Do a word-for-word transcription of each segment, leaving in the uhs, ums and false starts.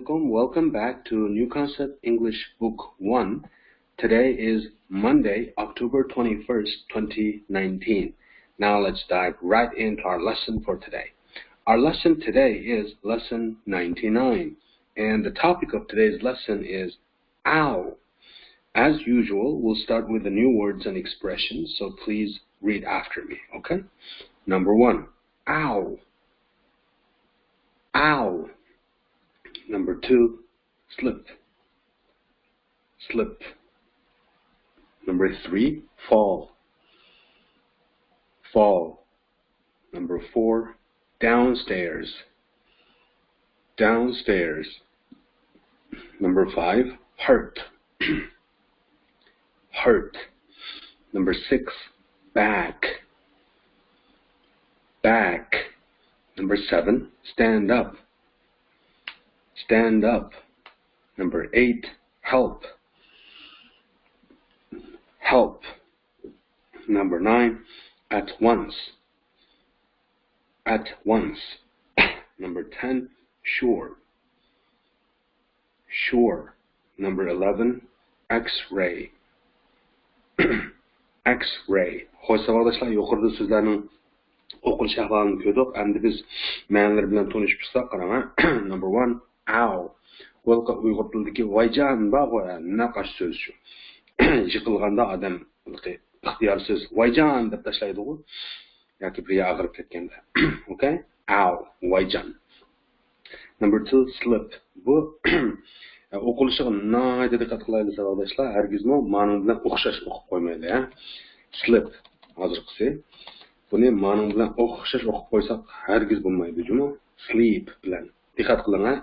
Welcome, welcome back to New Concept English Book one. Today is Monday, October twenty-first, twenty nineteen. Now let's dive right into our lesson for today. Our lesson today is lesson ninety-nine, and the topic of today's lesson is ow. As usual, we'll start with the new words and expressions, so please read after me, okay? Number one, ow. Ow. Number two, slip. Slip. Number three, fall. Fall. Number four, downstairs. Downstairs. Number five, hurt. Hurt. Number six, back. Back. Number seven, stand up. Stand up. Number eight, help. Help. Number nine, at once. At once. Number ten, sure. Sure. Number eleven, X-ray. X-ray. خوش، ساۋاقداشلار، يۇقىرىدا سۆزلەرنىڭ ئوقۇلۇش ئەھۋالىنى كۆردۇق. ئەمدى بىز مەنىلىرى بىلەن تونۇشۇپ چىقساق، قاراڭ. Number one, ow. بۇ ھېلىقى ئۇيغۇر تىلىدىكى ۋايجان بارغۇ، نەقەش سۆز شۇ. يىقىلغاندا ئادەم ھېلىقى ئىختىيارسىز ۋايجان دەپ تاشلايدىغۇ. ياكى بىر يەر ئاغرىپ كەتكەندە. Okay? Ow. ۋايجان. Number two, slip. بۇ ئوقۇلۇشىغا ناھايىتى دىققەت قىلايلى، ساۋاقداشلار. ھەرگىزمۇ مانىڭ بىلەن ئوخشاش ئوقۇپ قويمايلى، ھە. Slip. ھازىرقىسى. بۇنى مانىڭ بىلەن ئوخشاش ئوقۇپ قويساق، ھەرگىز بولمايدۇ جۇمۇ. Sleep بىلەن. دىققەت قىلىڭ، ھە.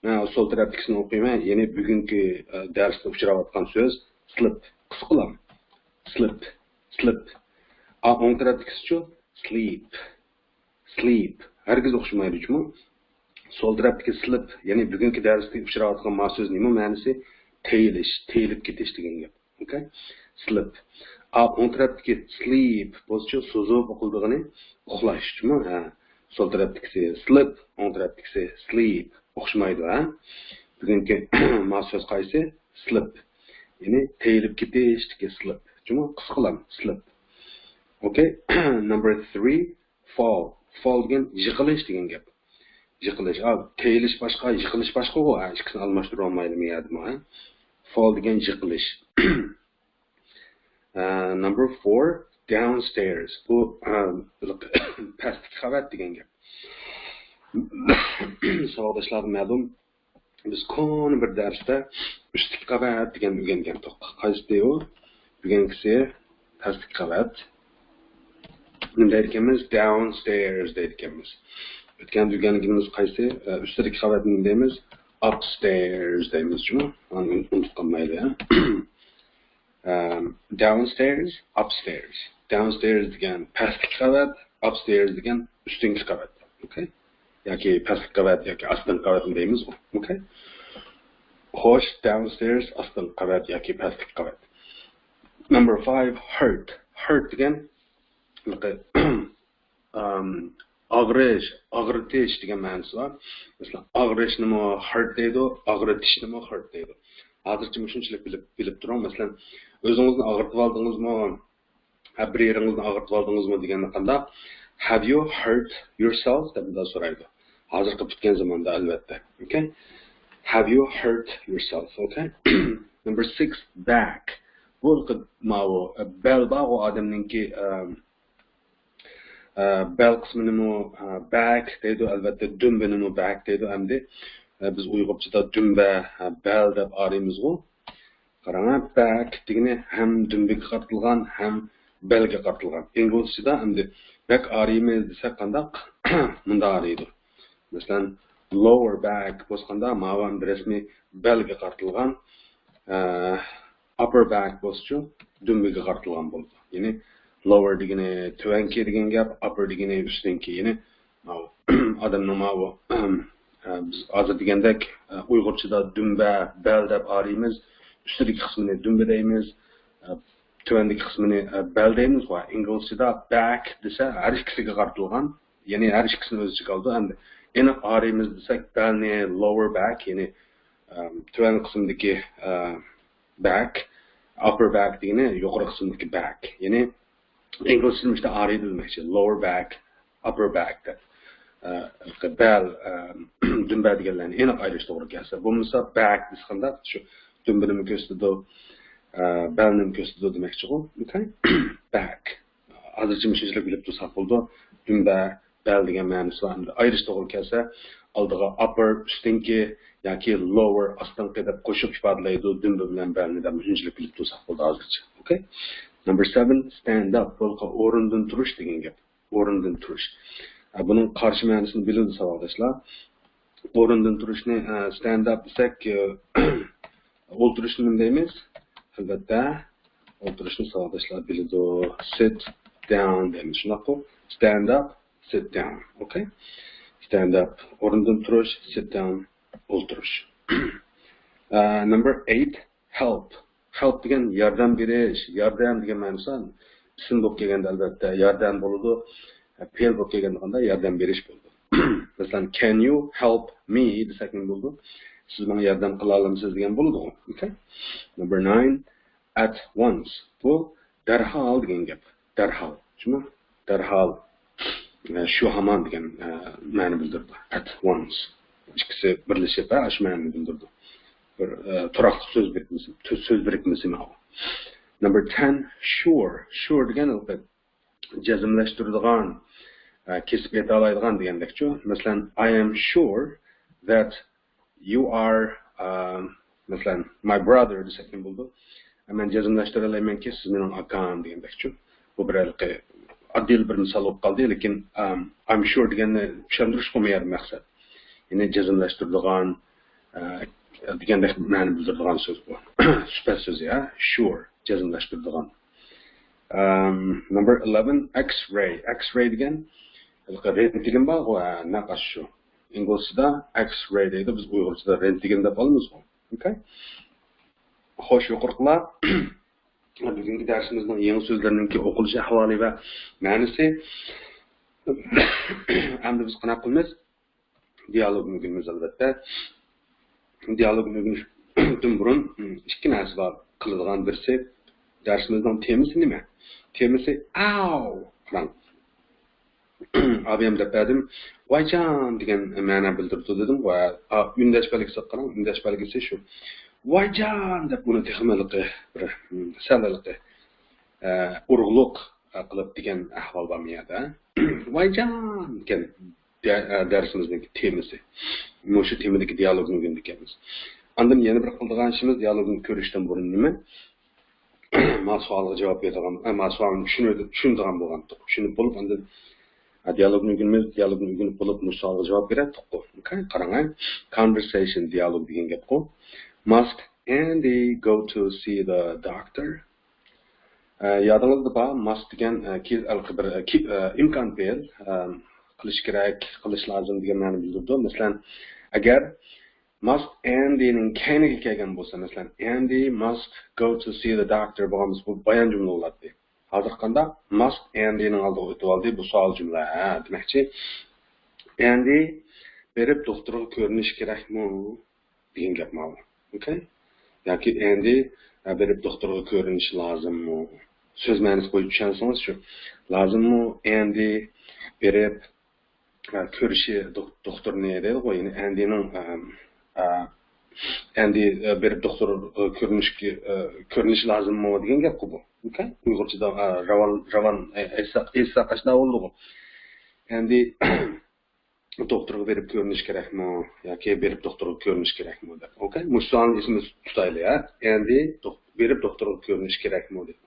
مەن سول تەرەپتىكىسىنى ئوقۇيمەن. يەنى بۈگۈنكى، ئە، دەرستە ئۇچراۋاتقان سۆز slip. قىسقىلام. Slip. Slip. ئا، ئوڭ تەرەپتىكىسىچۇ؟ Sleep. Sleep. ھەرگىز ئوخشىمايدۇ جۇمۇ. سول تەرەپتىكى slip، يەنى بۈگۈنكى دەرستە ئۇچراۋاتقان ما سۆز نېمە مەنىسى؟ تېيىلىش، تېيىلىپ كېتىش دېگەن گەپ. Okay? Slip. ئا، ئوڭ تەرەپتىكى sleep بولسىچۇ، سوزۇپ ئوقۇلىدىغىنى ئۇخلاش جۇمۇ. ھە. سول تەرەپتىكىسى slip، ئوڭ تەرەپتىكىسى sleep. ئوخشىمايدۇ، ھە؟ بۈگۈنكى ما سۆز قايسى؟ Slip. يەنى تېيىلىپ كېتىشتىكى slip. جۇمۇ قىسقىلام، slip. Okay. Number three, fall. Fall دېگەن يىقىلىش دېگەن گەپ. يىقىلىش. ئا، تېيىلىش باشقا، يىقىلىش باشقىغۇ. ھە، ئىككىسىنى ئالماشتۇرۇۋالمايلى مۇ يەردىمۇ، ھە؟ Fall دېگەن يىقىلىش. ئە، number four, downstairs. بۇ، ئە، پەستىكى قەۋەت دېگەن گەپ. ساۋاقداشلارغا مەلۇم، بىز كونا بىر دەرستە ئۈستىكى قەۋەت دېگەننى ئۆگەنگەنتۇق. قايسىدى ئۇ؟ بۈگۈنكىسى پەستىكى قەۋەت. نېمە دەيدىكەنمىز؟ Downstairs دەيدىكەنمىز. ئۆتكەندە ئۆگەنگىنىمىز قايسى؟ ئە، ئۈستىدىكى قەۋەتنى نېمە دەيمىز؟ Upstairs دەيمىز جۇمۇ. ئۇنى ئۇنتۇپ قالمايلى، ھە؟ ئەم، downstairs, upstairs. Downstairs دېگەن پەستىكى قەۋەت، upstairs دېگەن ئۈستۈنكى قەۋەت. Okay؟ ياكى پەستىكى قەۋەت ياكى ئاستىنقى قەۋەتنى دەيمىزغۇ. Okay؟ خوش، downstairs ئاستىنقى قەۋەت ياكى پەستىكى قەۋەت. Number five, hurt. Hurt دېگەن، ئەم، ئاغرىش، ئاغرىتىش دېگەن مەنىسى بار. مەسىلەن، ئاغرىشنىمۇ hurt دەيدۇ، ئاغرىتىشنىمۇ hurt دەيدۇ. ھازىرچە مۇشۇنچىلىك بىلىپ، بىلىپ تۇرۇڭ. مەسىلەن، ئۆزىڭىزنى ئاغرىتىۋالدىڭىزمۇ؟ ھە، بىر يېرىڭىزنى ئاغرىتىۋالدىڭىزمۇ دېگەندە قانداق؟ Have you hurt yourself؟ دەپ مۇنداق سورايدۇ. ھازىرقى پۈتكەن زاماندا، ئەلۋەتتە. Okay؟ Have you hurt yourself? Okay؟ Number six, back. بۇ ماۋۇ، بەل بارغۇ ئادەمنىڭكى، ئەم، ئە، بەل قىسمىنىمۇ، ئە، back دەيدۇ، ئەلۋەتتە، دۈمبىنىمۇ back دەيدۇ. ئەمدى، ئە، بىز ئۇيغۇرچىدا دۈمبە، ئە، بەل دەپ ئايرىيمىزغۇ. قاراڭ، back دېگىنى ھەم دۈمبىگە قارىتىلغان، ھەم بەلگە قارىتىلغان. ئىنگلىزچىدا ئەمدى بەك ئايرىيمىز دېسەك قانداق؟ مۇنداق ئايرىيدۇ. مەسىلەن، lower back بولسا قانداق؟ ماۋۇ ئەمدى رەسمىي بەلگە قارىتىلغان، ئە، upper back بولسىچۇ، دۈمبىگە قارىتىلغان بولىدۇ. يەنى lower دېگىنى تۆۋەنكى دېگەن گەپ، upper دېگىنى ئۈستۈنكى. يەنى ماۋۇ ئادەمنىڭ ماۋۇ، ئە، بىز ھازىر دېگەندەك، ئە، ئۇيغۇرچىدا دۈمبە، بەل دەپ ئايرىيمىز. ئۈستىدىكى قىسمىنى دۈمبە دەيمىز. ئە، تۆۋەندىكى قىسمىنى، ئە، بەل دەيمىز. ۋە ئىنگلىزچىدا back دېسە ھەر ئىككىسىگە قارىتىلغان. يەنى ھەر ئىككىسىنى ئۆز ئىچىگە ئالىدۇ. ئەمدى ئېنىق ئاغرىيمىز دېسەك، بەلنى lower back، يەنى، ئەم، تۆۋەن قىسىمدىكى، ئە، back، upper back دېگىنى يۇقىرى قىسىمدىكى back. يەنى ئىنگلىزچىدىمۇ ئىشتا ئاغرىيدۇ دېمەكچى. Lower back، upper back دەپ. ئە، بەل، ئە، دۈمبە دېگەنلەرنى ئېنىق ئايرىش توغرا كەلسە. بولمىسا back دېسە قانداق؟ شۇ دۈمبىنىمۇ كۆرسىتىدۇ، ئە، بەلنىمۇ كۆرسىتىدۇ دېمەكچىغۇ. Okay؟ Back. ھازىرچە مۇشۇنچىلىك بىلىپ تۇرساق بولىدۇ. دۈمبە، بەل دېگەن مەنىسى بار. ئەمدى ئايرىش توغرا كەلسە، ئالدىغا upper، ئۈستۈنكى، ياكى lower، ئاستىنقى دەپ قوشۇپ ئىپادىلەيدۇ. دۈمبە بىلەن بەلنى دەپ مۇشۇنچىلىك بىلىپ تۇرساق بولدى ھازىرچە. Okay؟ Number seven، stand up. بولقا ئورۇندىن تۇرۇش دېگەن گەپ. ئورۇندىن تۇرۇش. ئە، بۇنىڭ قارشى مەنىسىنى بىلىدۇ ساۋاقداشلار. ئورۇندىن تۇرۇشنى، ئە، stand up دېسەك، ئە، ئولتۇرۇشنى نېمە دەيمىز؟ ئەلۋەتتە، ئولتۇرۇشنى ساۋاقداشلار بىلىدۇ. Sit down دەيمىز. شۇنداققۇ؟ Stand up، sit down. Okay؟ Stand up، ئورۇندىن تۇرۇش، sit down، ئولتۇرۇش. ئە، number eight، help. Help دېگەن ياردەم بېرىش، ياردەم دېگەن مەنىسى ئىسىم بولۇپ كەلگەندە ئەلۋەتتە ياردەم بولىدۇ. پېئىل بولۇپ كەلگەندە قانداق؟ ياردەم بېرىش بولىدۇ. مەسىلەن، can you help me دېسەك نېمە بولىدۇ؟ سىز ماڭا ياردەم قىلالامسىز دېگەن بولىدۇ. Okay؟ Number nine، at once. بۇ دەرھال دېگەن گەپ. دەرھال. شۇمۇ؟ دەرھال. ئە، شۇ ھامان دېگەن، ئە، مەنە بىلدۈرىدۇ. At once. ئىككىسى بىرلىشىپ، ھە، شۇ مەنىنى بىلدۈرىدۇ. بىر، ئە، تۇراقلىق سۆز بىرىكمىسى، تۆ-، سۆز بىرىكمىسى ماۋۇ. Number ten، sure. Sure دېگەن ئەلۋەتتە جەزملەشتۈرىدىغان، ئە، كېسىپ ئېيتالايدىغان دېگەندەكچۇ. مەسىلەن، I am sure that you are، ئە، مەسىلەن، my brother دېسەك نېمە بولىدۇ؟ مەن جەزملەشتۈرەلەيمەنكى، سىز مېنىڭ ئاكام دېگەندەكچۇ. بۇ بىر ھېلىقى ئاددىي بىر مىسال بولۇپ قالدى، لېكىن، ئەم، I'm sure دېگەننى چۈشەندۈرۈشكە مۇيەر مەقسەت. يەنى جەزملەشتۈرىدىغان، ئە، دېگەندەك مەنە بىلدۈرىدىغان سۆز بۇ. سۈپەت سۆزى، ھە؟ Sure، جەزملەشتۈرىدىغان. ئەم، number eleven، X-ray. X-ray دېگەن ھېلىقى رېنتگېن بارغۇ، ھە، نەق ئاشۇ. ئىنگلىزچىدا X-ray دەيدۇ، بىز ئۇيغۇرچىدا رېنتگېن دەپ ئالىمىزغۇ. Okay؟ خوش، يۇقىرىقىلار بۈگۈنكى دەرسىمىزنىڭ يېڭى سۆزلىرىنىڭكى ئوقۇلۇش ئەھۋالى ۋە مەنىسى. ئەمدى بىز قانداق قىلىمىز؟ دىيالوگنى ئۆگىنىمىز، ئەلۋەتتە. دىيالوگنى ئۆگىنىشتىن بۇرۇن ئىككى نەرسە بار قىلىدىغان. بىرسى، دەرسىمىزنىڭ تېمىسى نېمە؟ تېمىسى ئاۋ! قاراڭ. ئابىيەم دەپ بەردىم. ۋايجان دېگەن مەنە بىلدۈرىدۇ دېدىم. ۋە، ئا، ئۈندەش بەلگىسىگە قاراڭ. ئۈندەش بەلگىسى شۇ. ۋايجان دەپ بۇنى تېخىمۇ ھېلىقى بىر، م، سەل ھېلىقى، ئە، ئۇرۇقلۇق، ئە، قىلىپ دېگەن ئەھۋال بارمۇ يەردە؟ ۋايجان دېگەن دە-، ئە، دەرسىمىزنىڭ تېمىسى. مۇشۇ تېمىدىكى دىيالوگنى ئۆگىنىدىكەنمىز. ئاندىن يەنە بىر قىلىدىغان ئىشىمىز، دىيالوگنى كۆرۈشتىن بۇرۇن نېمە؟ ما سوئالغا جاۋاب بېرىدىغان، ئە، ما سوئالنى چۈشىنىدۇ-، چۈشىنىدىغان بولغانتۇق. چۈشىنىپ بولۇپ، ئاندىن، ئە، دىيالوگنى ئۆگىنىمىز، دىيالوگنى ئۆگىنىپ بولۇپ، مۇشۇ سوئالغا جاۋاب بېرەتتۇققۇ. Okay؟ قاراڭ، ھە. Conversation، دىيالوگ دېگەن گەپقۇ. Must Andy go to see the doctor؟ ئە، يادىڭىزدا بار، must دېگەن، ئە، كى-، ھېلىقى بىر، ئە، كى-، ئە، ئىمكان پېئىل، ئە، قىلىش كېرەك، قىلىش لازىم دېگەن مەنىنى بىلدۈرىدۇ. مەسىلەن، ئەگەر must ئەندىنىڭ كەينىگە كەلگەن بولسا، مەسىلەن، Andy must go to see the doctor بولغان بولسا، بۇ بايان جۈملە بولاتتى. ھازىر قانداق؟ Must ئەندىنىڭ ئالدىغا ئۆتۈۋالدى، بۇ سوئال جۈملە. ھە، دېمەكچى، ئەندى بېرىپ دوختۇرغا كۆرۈنۈش كېرەكمۇ؟ دېگەن گەپ ماۋۇ. Okay؟ ياكى ئەندى، ئە، بېرىپ دوختۇرغا كۆرۈنۈش لازىممۇ؟ سۆز مەنىسى بويىچە چۈشەنسىڭىز شۇ. لازىممۇ ئەندى بېرىپ، ئە، كۆرۈشى دوك-، دوختۇرنى دەيدىغۇ، يەنى ئەندىنىڭ، ئە، ئە، ئەندى، ئە، بېرىپ دوختۇرغا كۆرۈنۈشكە، ئە، كۆرۈنۈشى لازىممۇ دېگەن گەپقۇ بۇ. Okay؟ ئۇيغۇرچىدا، ئە، راۋان، راۋان، ئە، ئېيتساق، ئېيتساق ئاشۇنداق بولىدىغۇ. ئەندى دوختۇرغا بېرىپ كۆرۈنۈش كېرەكمۇ ياكى بېرىپ دوختۇرغا كۆرۈنۈش كېرەكمۇ دەپ. Okay؟ مۇشۇ سوئالنى ئېسىمىزدە تۇتايلى، ھە؟ ئەندى دوخ-، بېرىپ دوختۇرغا كۆرۈنۈش كېرەكمۇ دەپ.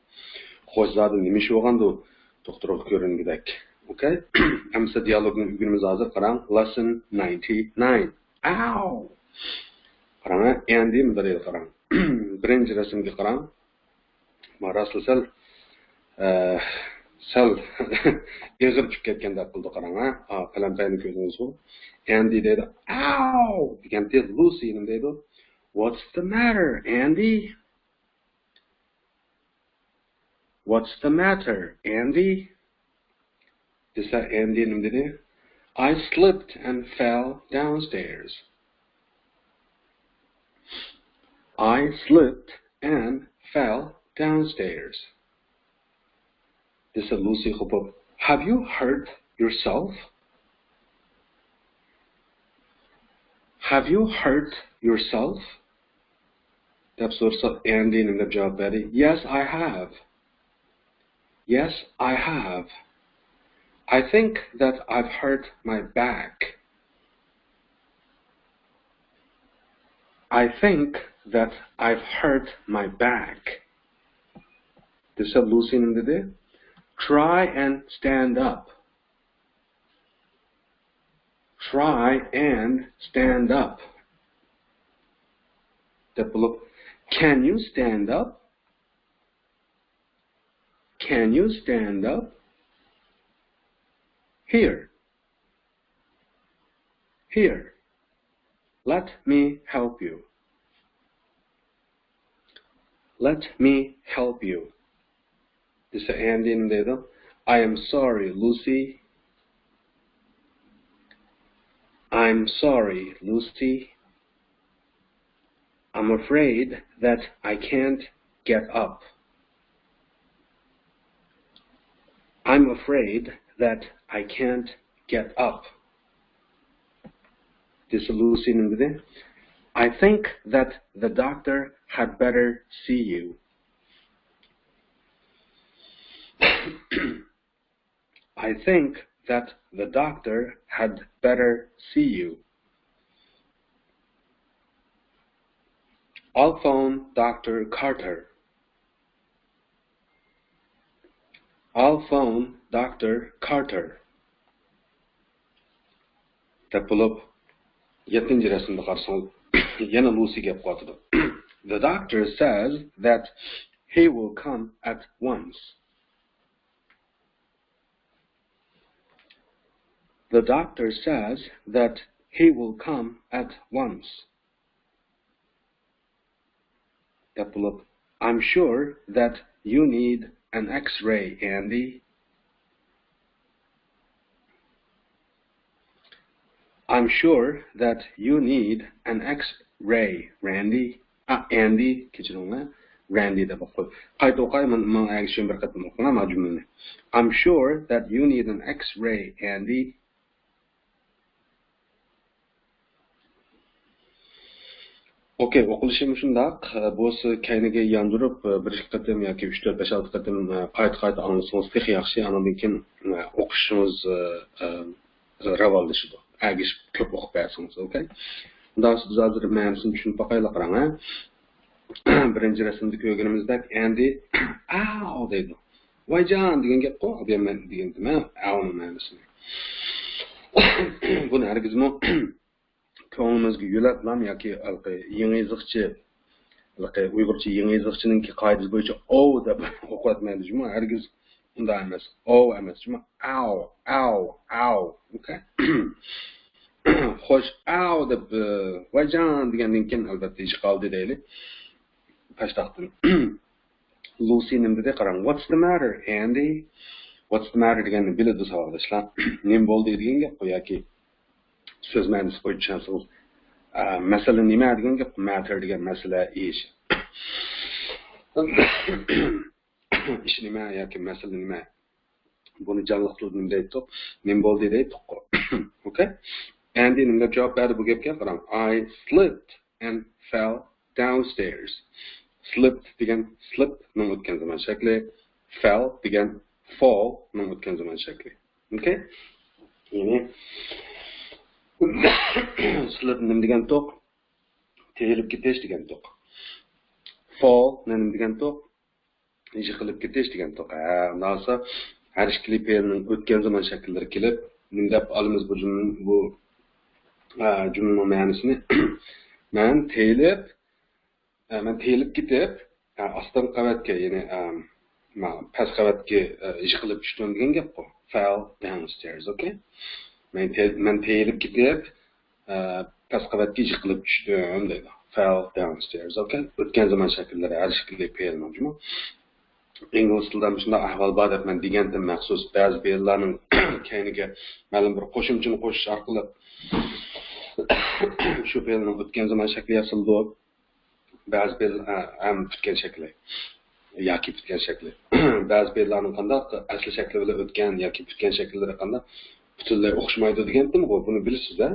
خوش، زادى نېمە ئىش بولغاندۇ دوختۇرغا كۆرۈنگۈدەك؟ Okay؟ ئەمسە دىيالوگنى ئۆگىنىمىز ھازىر، قاراڭ. Lesson ninety-nine. ئاۋ! قاراڭ، ھە؟ ئەندى مۇنداق دەيدۇ، قاراڭ. بىرىنچى رەسىمگە قاراڭ. ما راستلا سەل، ئە، سەل ئېغىر چۈشۈپ كەتكەندەك قىلدى، قاراڭ، ھە؟ ئا، پەلەمپەينى كۆردىڭىزغۇ؟ ئەندى دەيدۇ، ئاۋ! دېگەندە لۇسى نېمە دەيدۇ؟ What's the matter, Andy? What's the matter, Andy? دېسە، ئەندى نېمە دېدى؟ I slipped and fell downstairs. I slipped and fell downstairs. دېسە لۇسى قوپۇپ، Have you hurt yourself? Have you hurt yourself? دەپ سورىسا، ئەندى نېمە دەپ جاۋاب بەردى؟ Yes, I have. Yes, I have. I think that I've hurt my back. I think that I've hurt my back. دېسە لۇسى نېمە دېدى؟ Try and stand up. Try and stand up. دەپ بولۇپ، Can you stand up? Can you stand up? Here. Here. Let me help you. Let me help you. دېسە ئەندى نېمە دەيدۇ؟ I am sorry, Lucy. I'm sorry, Lucy. I'm afraid that I can't get up. I'm afraid that I can't get up. دېسە لۇسى نېمە دېدى؟ I think that the doctor had better see you. I think that the doctor had better see you. I'll phone Doctor Carter. I'll phone Doctor Carter. دەپ بولۇپ، يەتتىنچى رەسىمدە قارىسىڭىز، يەنە لۇسى گەپ قىلىۋاتىدۇ. The doctor says that he will come at once. The doctor says that he will come at once. دەپ بولۇپ، I'm sure that you need an X-ray, Andy. I'm sure that you need an X-ray, Randy. ئا، ئەندى، كەچۈرۈڭلار. رەندى دەپ ئوقۇي. قايتا ئوقاي، مانا، مانا ئەگىشىم بىر قېتىم ئوقۇڭلار ما جۈملىنى. I'm sure that you need an X-ray, Andy. ئوكەي، ئوقۇلۇشى مۇشۇنداق. بولسا كەينىگە ياندۇرۇپ، بىر ئىككى قېتىم ياكى ئۈچ، تۆت، بەش، ئالتە قېتىم قايتا-قايتا ئاڭلىسىڭىز تېخى ياخشى. ئانىڭدىن كېيىن ئوقۇشىڭىز راۋانلىشىدۇ. ئەگىشىپ كۆپ ئوقۇپ بەرسىڭىز، ئوكەي؟ ئۇنداق بولسا بىز ھازىر مەنىسىنى چۈشىنىپ باقايلى، قاراڭ، ھە؟ بىرىنچى رەسىمدە كۆرگىنىمىزدەك، ئەندى ئاۋ دەيدۇ. ۋايجان دېگەن گەپقۇ، ئابىيەمەن دېگەن نېمە؟ ئاۋنىڭ مەنىسى. بۇنى ھەرگىزمۇ كۆڭلىمىزگە يۆلەپلام ياكى ھېلىقى يېڭى يېزىقچى، ھېلىقى ئۇيغۇرچە يېڭى يېزىقچىنىڭكى قائىدىسى بويىچە ئوۋ دەپ ئوقۇۋاتمايدۇ جۇمۇ، ھەرگىز ئۇنداق ئەمەس. ئوۋ ئەمەس جۇمۇ، ئاۋ، ئاۋ، ئاۋ. ئوكەي؟ خوش، ئاۋ دەپ، ئى، ۋايجان دېگەندىن كېيىن، ئەلۋەتتە، يېشى قالدى دەيلى. پەشتاقتىن. لۇسى نېمە دېدى؟ قاراڭ. What's the matter, Andy? What's the matter دېگەننى بىلىدۇ ساۋاقداشلار. نېمە بولدى دېگەن گەپ قۇ ياكى سۆز مەنىسى بويىچە چۈشەنسىڭىز، ئە، مەسىلە نېمە دېگەن گەپ، مەتتەر دېگەن مەسىلە، ئىش. ئىش نېمە ياكى مەسىلە نېمە؟ بۇنى جانلىق تىلدا نېمە دەيتتۇق؟ نېمە بولدى دەيتتۇققۇ. ئوكەي؟ ئەندى نېمە دەپ جاۋاب بەردى بۇ گەپكە؟ قاراڭ. I slipped and fell downstairs. Slipped دېگەن slip نىڭ ئۆتكەن زامان شەكلى. Fell دېگەن fall نىڭ ئۆتكەن زامان شەكلى. ئوكەي؟ يەنى slip نېمە دېگەنتۇق؟ تېيىلىپ كېتىش دېگەنتۇق. Fall نېمە دېگەنتۇق؟ يىقىلىپ كېتىش دېگەنتۇق. ھە، ئۇنداق بولسا ھەر ئىككىلى پېئىلنىڭ ئۆتكەن زامان شەكىللىرى كېلىپ، نېمە دەپ ئالىمىز بۇ جۈملىنىڭ، بۇ، ئە، جۈملىنىڭ مەنىسىنى؟ مەن تېيىلىپ، ئە، مەن تېيىلىپ كېتىپ، ئە، ئاستىنقى قەۋەتكە، يەنى، ئە، ما-، پەس قەۋەتكە، ئە، يىقىلىپ چۈشتۈم دېگەن گەپقۇ. Fell downstairs، ئوكەي؟ مەن تېي-، مەن تېيىلىپ كېتىپ، ئە، پەس قەۋەتكە يىقىلىپ چۈشتۈم دەيدۇ. Fell downstairs، ئوكەي؟ ئۆتكەن زامان شەكىللىرى ھەر ئىككىلى پېئىلنىڭ جۇمۇ. ئىنگلىز تىلىدا مۇشۇنداق ئەھۋال بار دەپ مەن دېگەنتىم مەخسۇس. بەزى پېئىللارنىڭ كەينىگە مەلۇم بىر قوشۇمچىنى قوشۇش ئارقىلىق شۇ پېئىلنىڭ ئۆتكەن زامان شەكلى ياسىلىدۇ. بەزى پېئىل، ئە، ھەم پۈتكەن شەكلى ياكى پۈتكەن شەكلى. بەزى پېئىللارنىڭ قانداق ئەسلى شەكلى بىلەن ئۆتكەن ياكى پۈتكەن شەكىللىرى قانداق پۈتۈنلەي ئوخشىمايدۇ دېگەنتىمغۇ، بۇنى بىلىسىز-دە.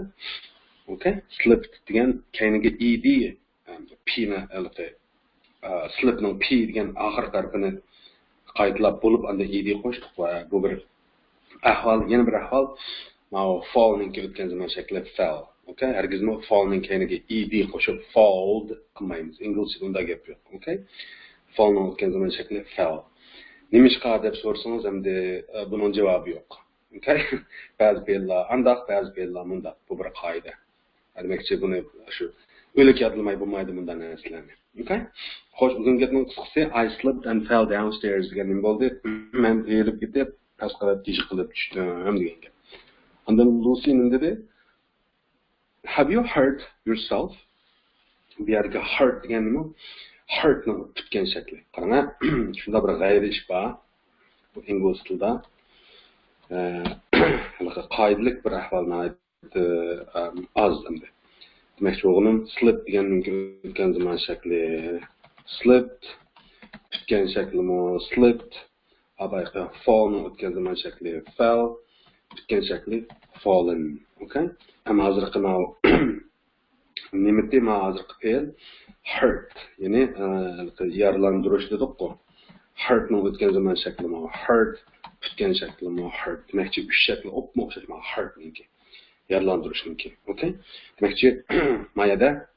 ئوكەي؟ Slipped دېگەن كەينىگە ئىدى، پىنى ھېلىقى، ئە، slip نىڭ پى دېگەن ئاخىرقى ھەرپىنى قايتىلاپ بولۇپ، ئاندىن ئىدى قوشتۇق ۋە بۇ بىر ئەھۋال، يەنە بىر ئەھۋال، ماۋۇ fall نىڭكى ئۆتكەن زامان شەكلى fell. ئوكەي؟ ھەرگىزمۇ fall نىڭ كەينىگە ئىدى قوشۇپ folled قىلمايمىز. ئىنگلىزچىدا ئۇنداق گەپ يوق. ئوكەي؟ Fall نىڭ ئۆتكەن زامان شەكلى fell. نېمىشقا دەپ سورىسىڭىز، ئەمدى، ئە، بۇنىڭ جاۋابى يوق. ئوكەي؟ بەزى پېئىللار ئانداق، بەزى پېئىللار مۇنداق. بۇ بىر قائىدە. دېمەكچى، بۇنى شۇ ئۆلۈك يادلىماي بولمايدۇ مۇنداق نەرسىلەرنى. ئوكەي؟ خوش، ئۇزۇن گەپنىڭ قىسقىسى، I slipped and fell downstairs دېگەن نېمە بولدى؟ مەن ئېرىلىپ كېتىپ، پەسقىلىپ، تېشىقىلىپ چۈشتۈم دېگەن گەپ. ئاندىن لۇسى نېمە دېدى؟ Have you hurt yourself? بۇ يەردىكى hurt دېگەن نېمە؟ Hurt نىڭ پۈتكەن شەكلى. قاراڭ، شۇنداق بىر غەيرىي ئىش بار. بۇ ئىنگلىز تىلىدا، ئە، ھېلىقى قائىدىلىك بىر ئەھۋال ناھايىتى، ئە، ئاز ئەمدى. دېمەكچى بولغىنىم، slip دېگەننىڭكى ئۆتكەن زامان شەكلى. Slipped، پۈتكەن شەكلىمۇ slipped. ئاپايقى، fall نىڭ ئۆتكەن زامان شەكلى fell، پۈتكەن شەكلى fallen. ئوكەي؟ ھەم ھازىرقى ماۋۇ نېمىتى، ماۋۇ ھازىرقى پېئىل hurt، يەنى، ئە، يارىلاندۇرۇش دېدۇققۇ. Hurt نىڭ ئۆتكەن زامان شەكلىمۇ hurt، پۈتكەن شەكلىمۇ hurt. دېمەكچى، ئۈچ شەكلى ئوپمۇ ئوخشاش ماۋۇ hurt نىڭكى. يارىلاندۇرۇشنىڭكى. ئوكەي؟ دېمەكچى، ما يەردە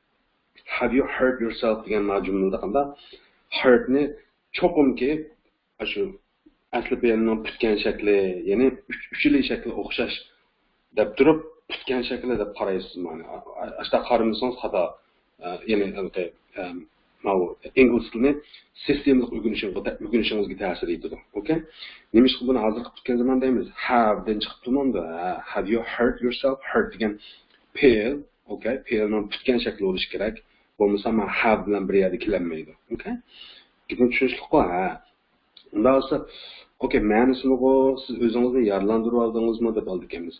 have you hurt yourself دېگەن ما جۈملىدە قانداق؟ Hurt نى چوقۇمكى ئاشۇ ئەسلى پېئىلنىڭ پۈتكەن شەكلى، يەنى ئۈچ، ئۈچىلى شەكلى ئوخشاش دەپ تۇرۇپ، پۈتكەن شەكلى دەپ قارايسىز مانا. ئا-، ئا-، ئاشۇنداق قارىمىسىڭىز خاتا. ئە، يەنى ھېلىقى، ئە، ماۋۇ ئىنگلىز تىلىنى سىستېمىلىق ئۆگىنىشىڭىزگە، ئۆگىنىشىڭىزگە تەسىر يېتىدۇ. ئوكەي؟ نېمىشقا بۇنى ھازىرقى پۈتكەن زامان دەيمىز؟ Have دىن چىقىپتۇ مانا. ھە، have you hurt yourself؟ Hurt دېگەن پېئىل، ئوكەي، پېئىلنىڭ پۈتكەن شەكلى بولۇشى كېرەك. بولمىسا مانا have بىلەن بىر يەردە كېلەلمەيدۇ. ئوكەي؟ گېپىم چۈشىنىشلىكقۇ؟ ھە. ئۇنداق بولسا، ئوكەي، مەنىسىنىغۇ سىز ئۆزىڭىزنى يارىلاندۇرۇۋالدىڭىزمۇ دەپ ئالىدىكەنمىز.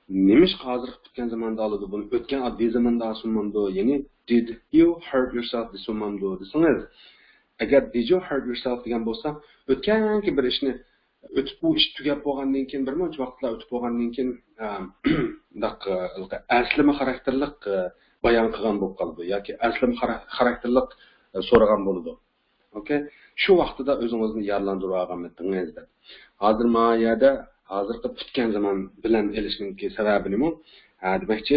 نېمىشقا ھازىرقى پۈتكەن زاماندا ئالىدۇ بۇنى؟ ئۆتكەن ئاددىي زاماندا ئالسۇن بولمامدۇ؟ يەنى did you hurt yourself دېسۇن بولمامدۇ دېسىڭىز، ئەگەر did you hurt yourself دېگەن بولسا، ئۆتكەنكى بىر ئىشنى ئۆتۈپ، بۇ ئىش تۈگەپ بولغاندىن كېيىن، بىر مۇنچە ۋاقىتلار ئۆتۈپ بولغاندىن كېيىن، ئە، مۇنداق، ئە، ئەسلىمە خاراكتېرلىق، ئە، بايان قىلغان بولۇپ قالىدۇ ياكى ئەسلىمە خارا-، خاراكتېرلىق، ئە، سورىغان بولىدۇ. ئوكەي؟ شۇ ۋاقتىدا ئۆزىڭىزنى يارىلاندۇرۇۋالغانمىدىڭىز دەپ. ھازىر مانا يەردە ھازىرقى پۈتكەن زامان بىلەن ئېلىشنىڭكى سەۋەبى نېمە؟ ھە، دېمەكچى،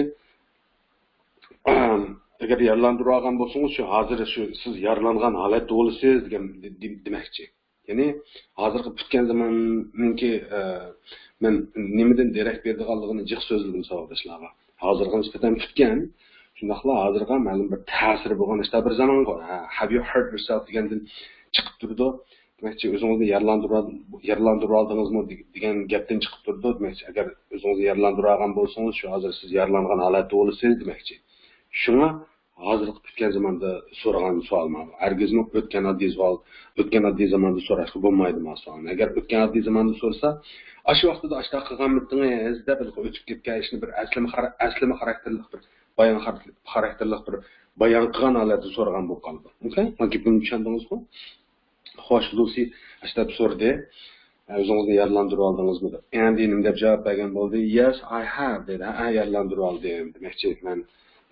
ئەگەر يارىلاندۇرۇۋالغان بولسىڭىز، شۇ ھازىر شۇ سىز يارىلانغان ھالەتتە بولىسىز دېگەن دېمەكچى. يەنى ھازىرقى پۈتكەن زاماننىڭكى، ئە، مەن نېمىدىن دېرەك بېرىدىغانلىقىنى جىق سۆزلىدىم ساۋاقداشلارغا. ھازىرغا نىسبەتەن پۈتكەن، شۇنداقلا ھازىرغا مەلۇم بىر تەسىرى بولغان ئىشتا بىر زامانغۇ. ھە، have you hurt yourself دېگەندىن چىقىپ تۇرىدۇ. دېمەكچى، ئۆزىڭىزنى يارىلاندۇرۇۋال-، يارىلاندۇرۇۋالدىڭىزمۇ دېگەن گەپتىن چىقىپ تۇرىدۇ. دېمەكچى، ئەگەر ئۆزىڭىزنى يارىلاندۇرۇۋالغان بولسىڭىز، شۇ ھازىر سىز يارىلانغان ھالەتتە بولىسىز دېمەكچى. شۇڭا ھازىرقى پۈتكەن زاماندا سورىغان سوئال ماۋۇ. ھەرگىزمۇ ئۆتكەن ئاددىي سوئال، ئۆتكەن ئاددىي زاماندا سوراشقا بولمايدۇ ماۋۇ سوئالنى. ئەگەر ئۆتكەن ئاددىي زاماندا سورىسا، ئاشۇ ۋاقتىدا ئاشۇنداق قىلغانمىدىڭىز دەپ ئۆتۈپ كەتكەن ئىشنى بىر ئەسلىمە خارا-، ئەسلىمە خاراكتېرلىق بىر بايان خار-، خاراكتېرلىق بىر بايان قىلغان ھالەتتە سورىغان بولۇپ قالىدۇ. ئوكەي؟ مانا گېپىمنى چۈشەندىڭىزغۇ؟ خوش، لۇسى ئاشۇنداق سورىدى. ئۆزىڭىزنى يارىلاندۇرۇۋالدىڭىزمۇ دەپ. ئەندى نېمە دەپ جاۋاب بەرگەن بولدى؟ Yes, I have دېدى. ھە، يارىلاندۇرۇۋالدىم دېمەكچى. مەن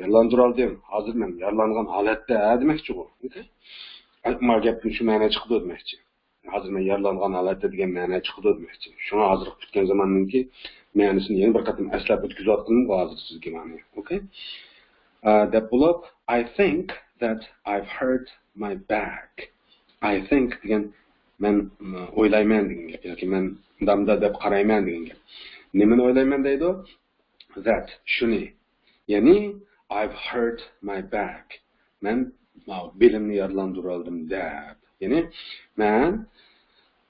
يارىلاندۇرۇۋالدىم. ھازىر مەن يارىلانغان ھالەتتە، ھە، دېمەكچىغۇ. ما گەپتىن شۇ مەنە چىقىدۇ دېمەكچى. ھازىر مەن يارىلانغان ھالەتتە دېگەن مەنە چىقىدۇ دېمەكچى. شۇڭا ھازىرقى پۈتكەن زاماننىڭكى مەنىسىنى يەنە بىر قېتىم ئەسلەپ ئۆتكۈزۈۋاتقىنىم بۇ ھازىر سىزگە مانا. ئوكەي؟ ئە، دەپ بولۇپ، I think that I've hurt my back. I think دېگەن مەن، ئويلايمەن دېگەن گەپ ياكى مەن مۇنداق دەپ قارايمەن دېگەن گەپ. نېمىنى ئويلايمەن دەيدۇ؟ That، شۇنى. يەنى I've hurt my back. مەن ماۋۇ بېلىمنى يارىلاندۇرۇۋالدىم دەپ. يەنى مەن،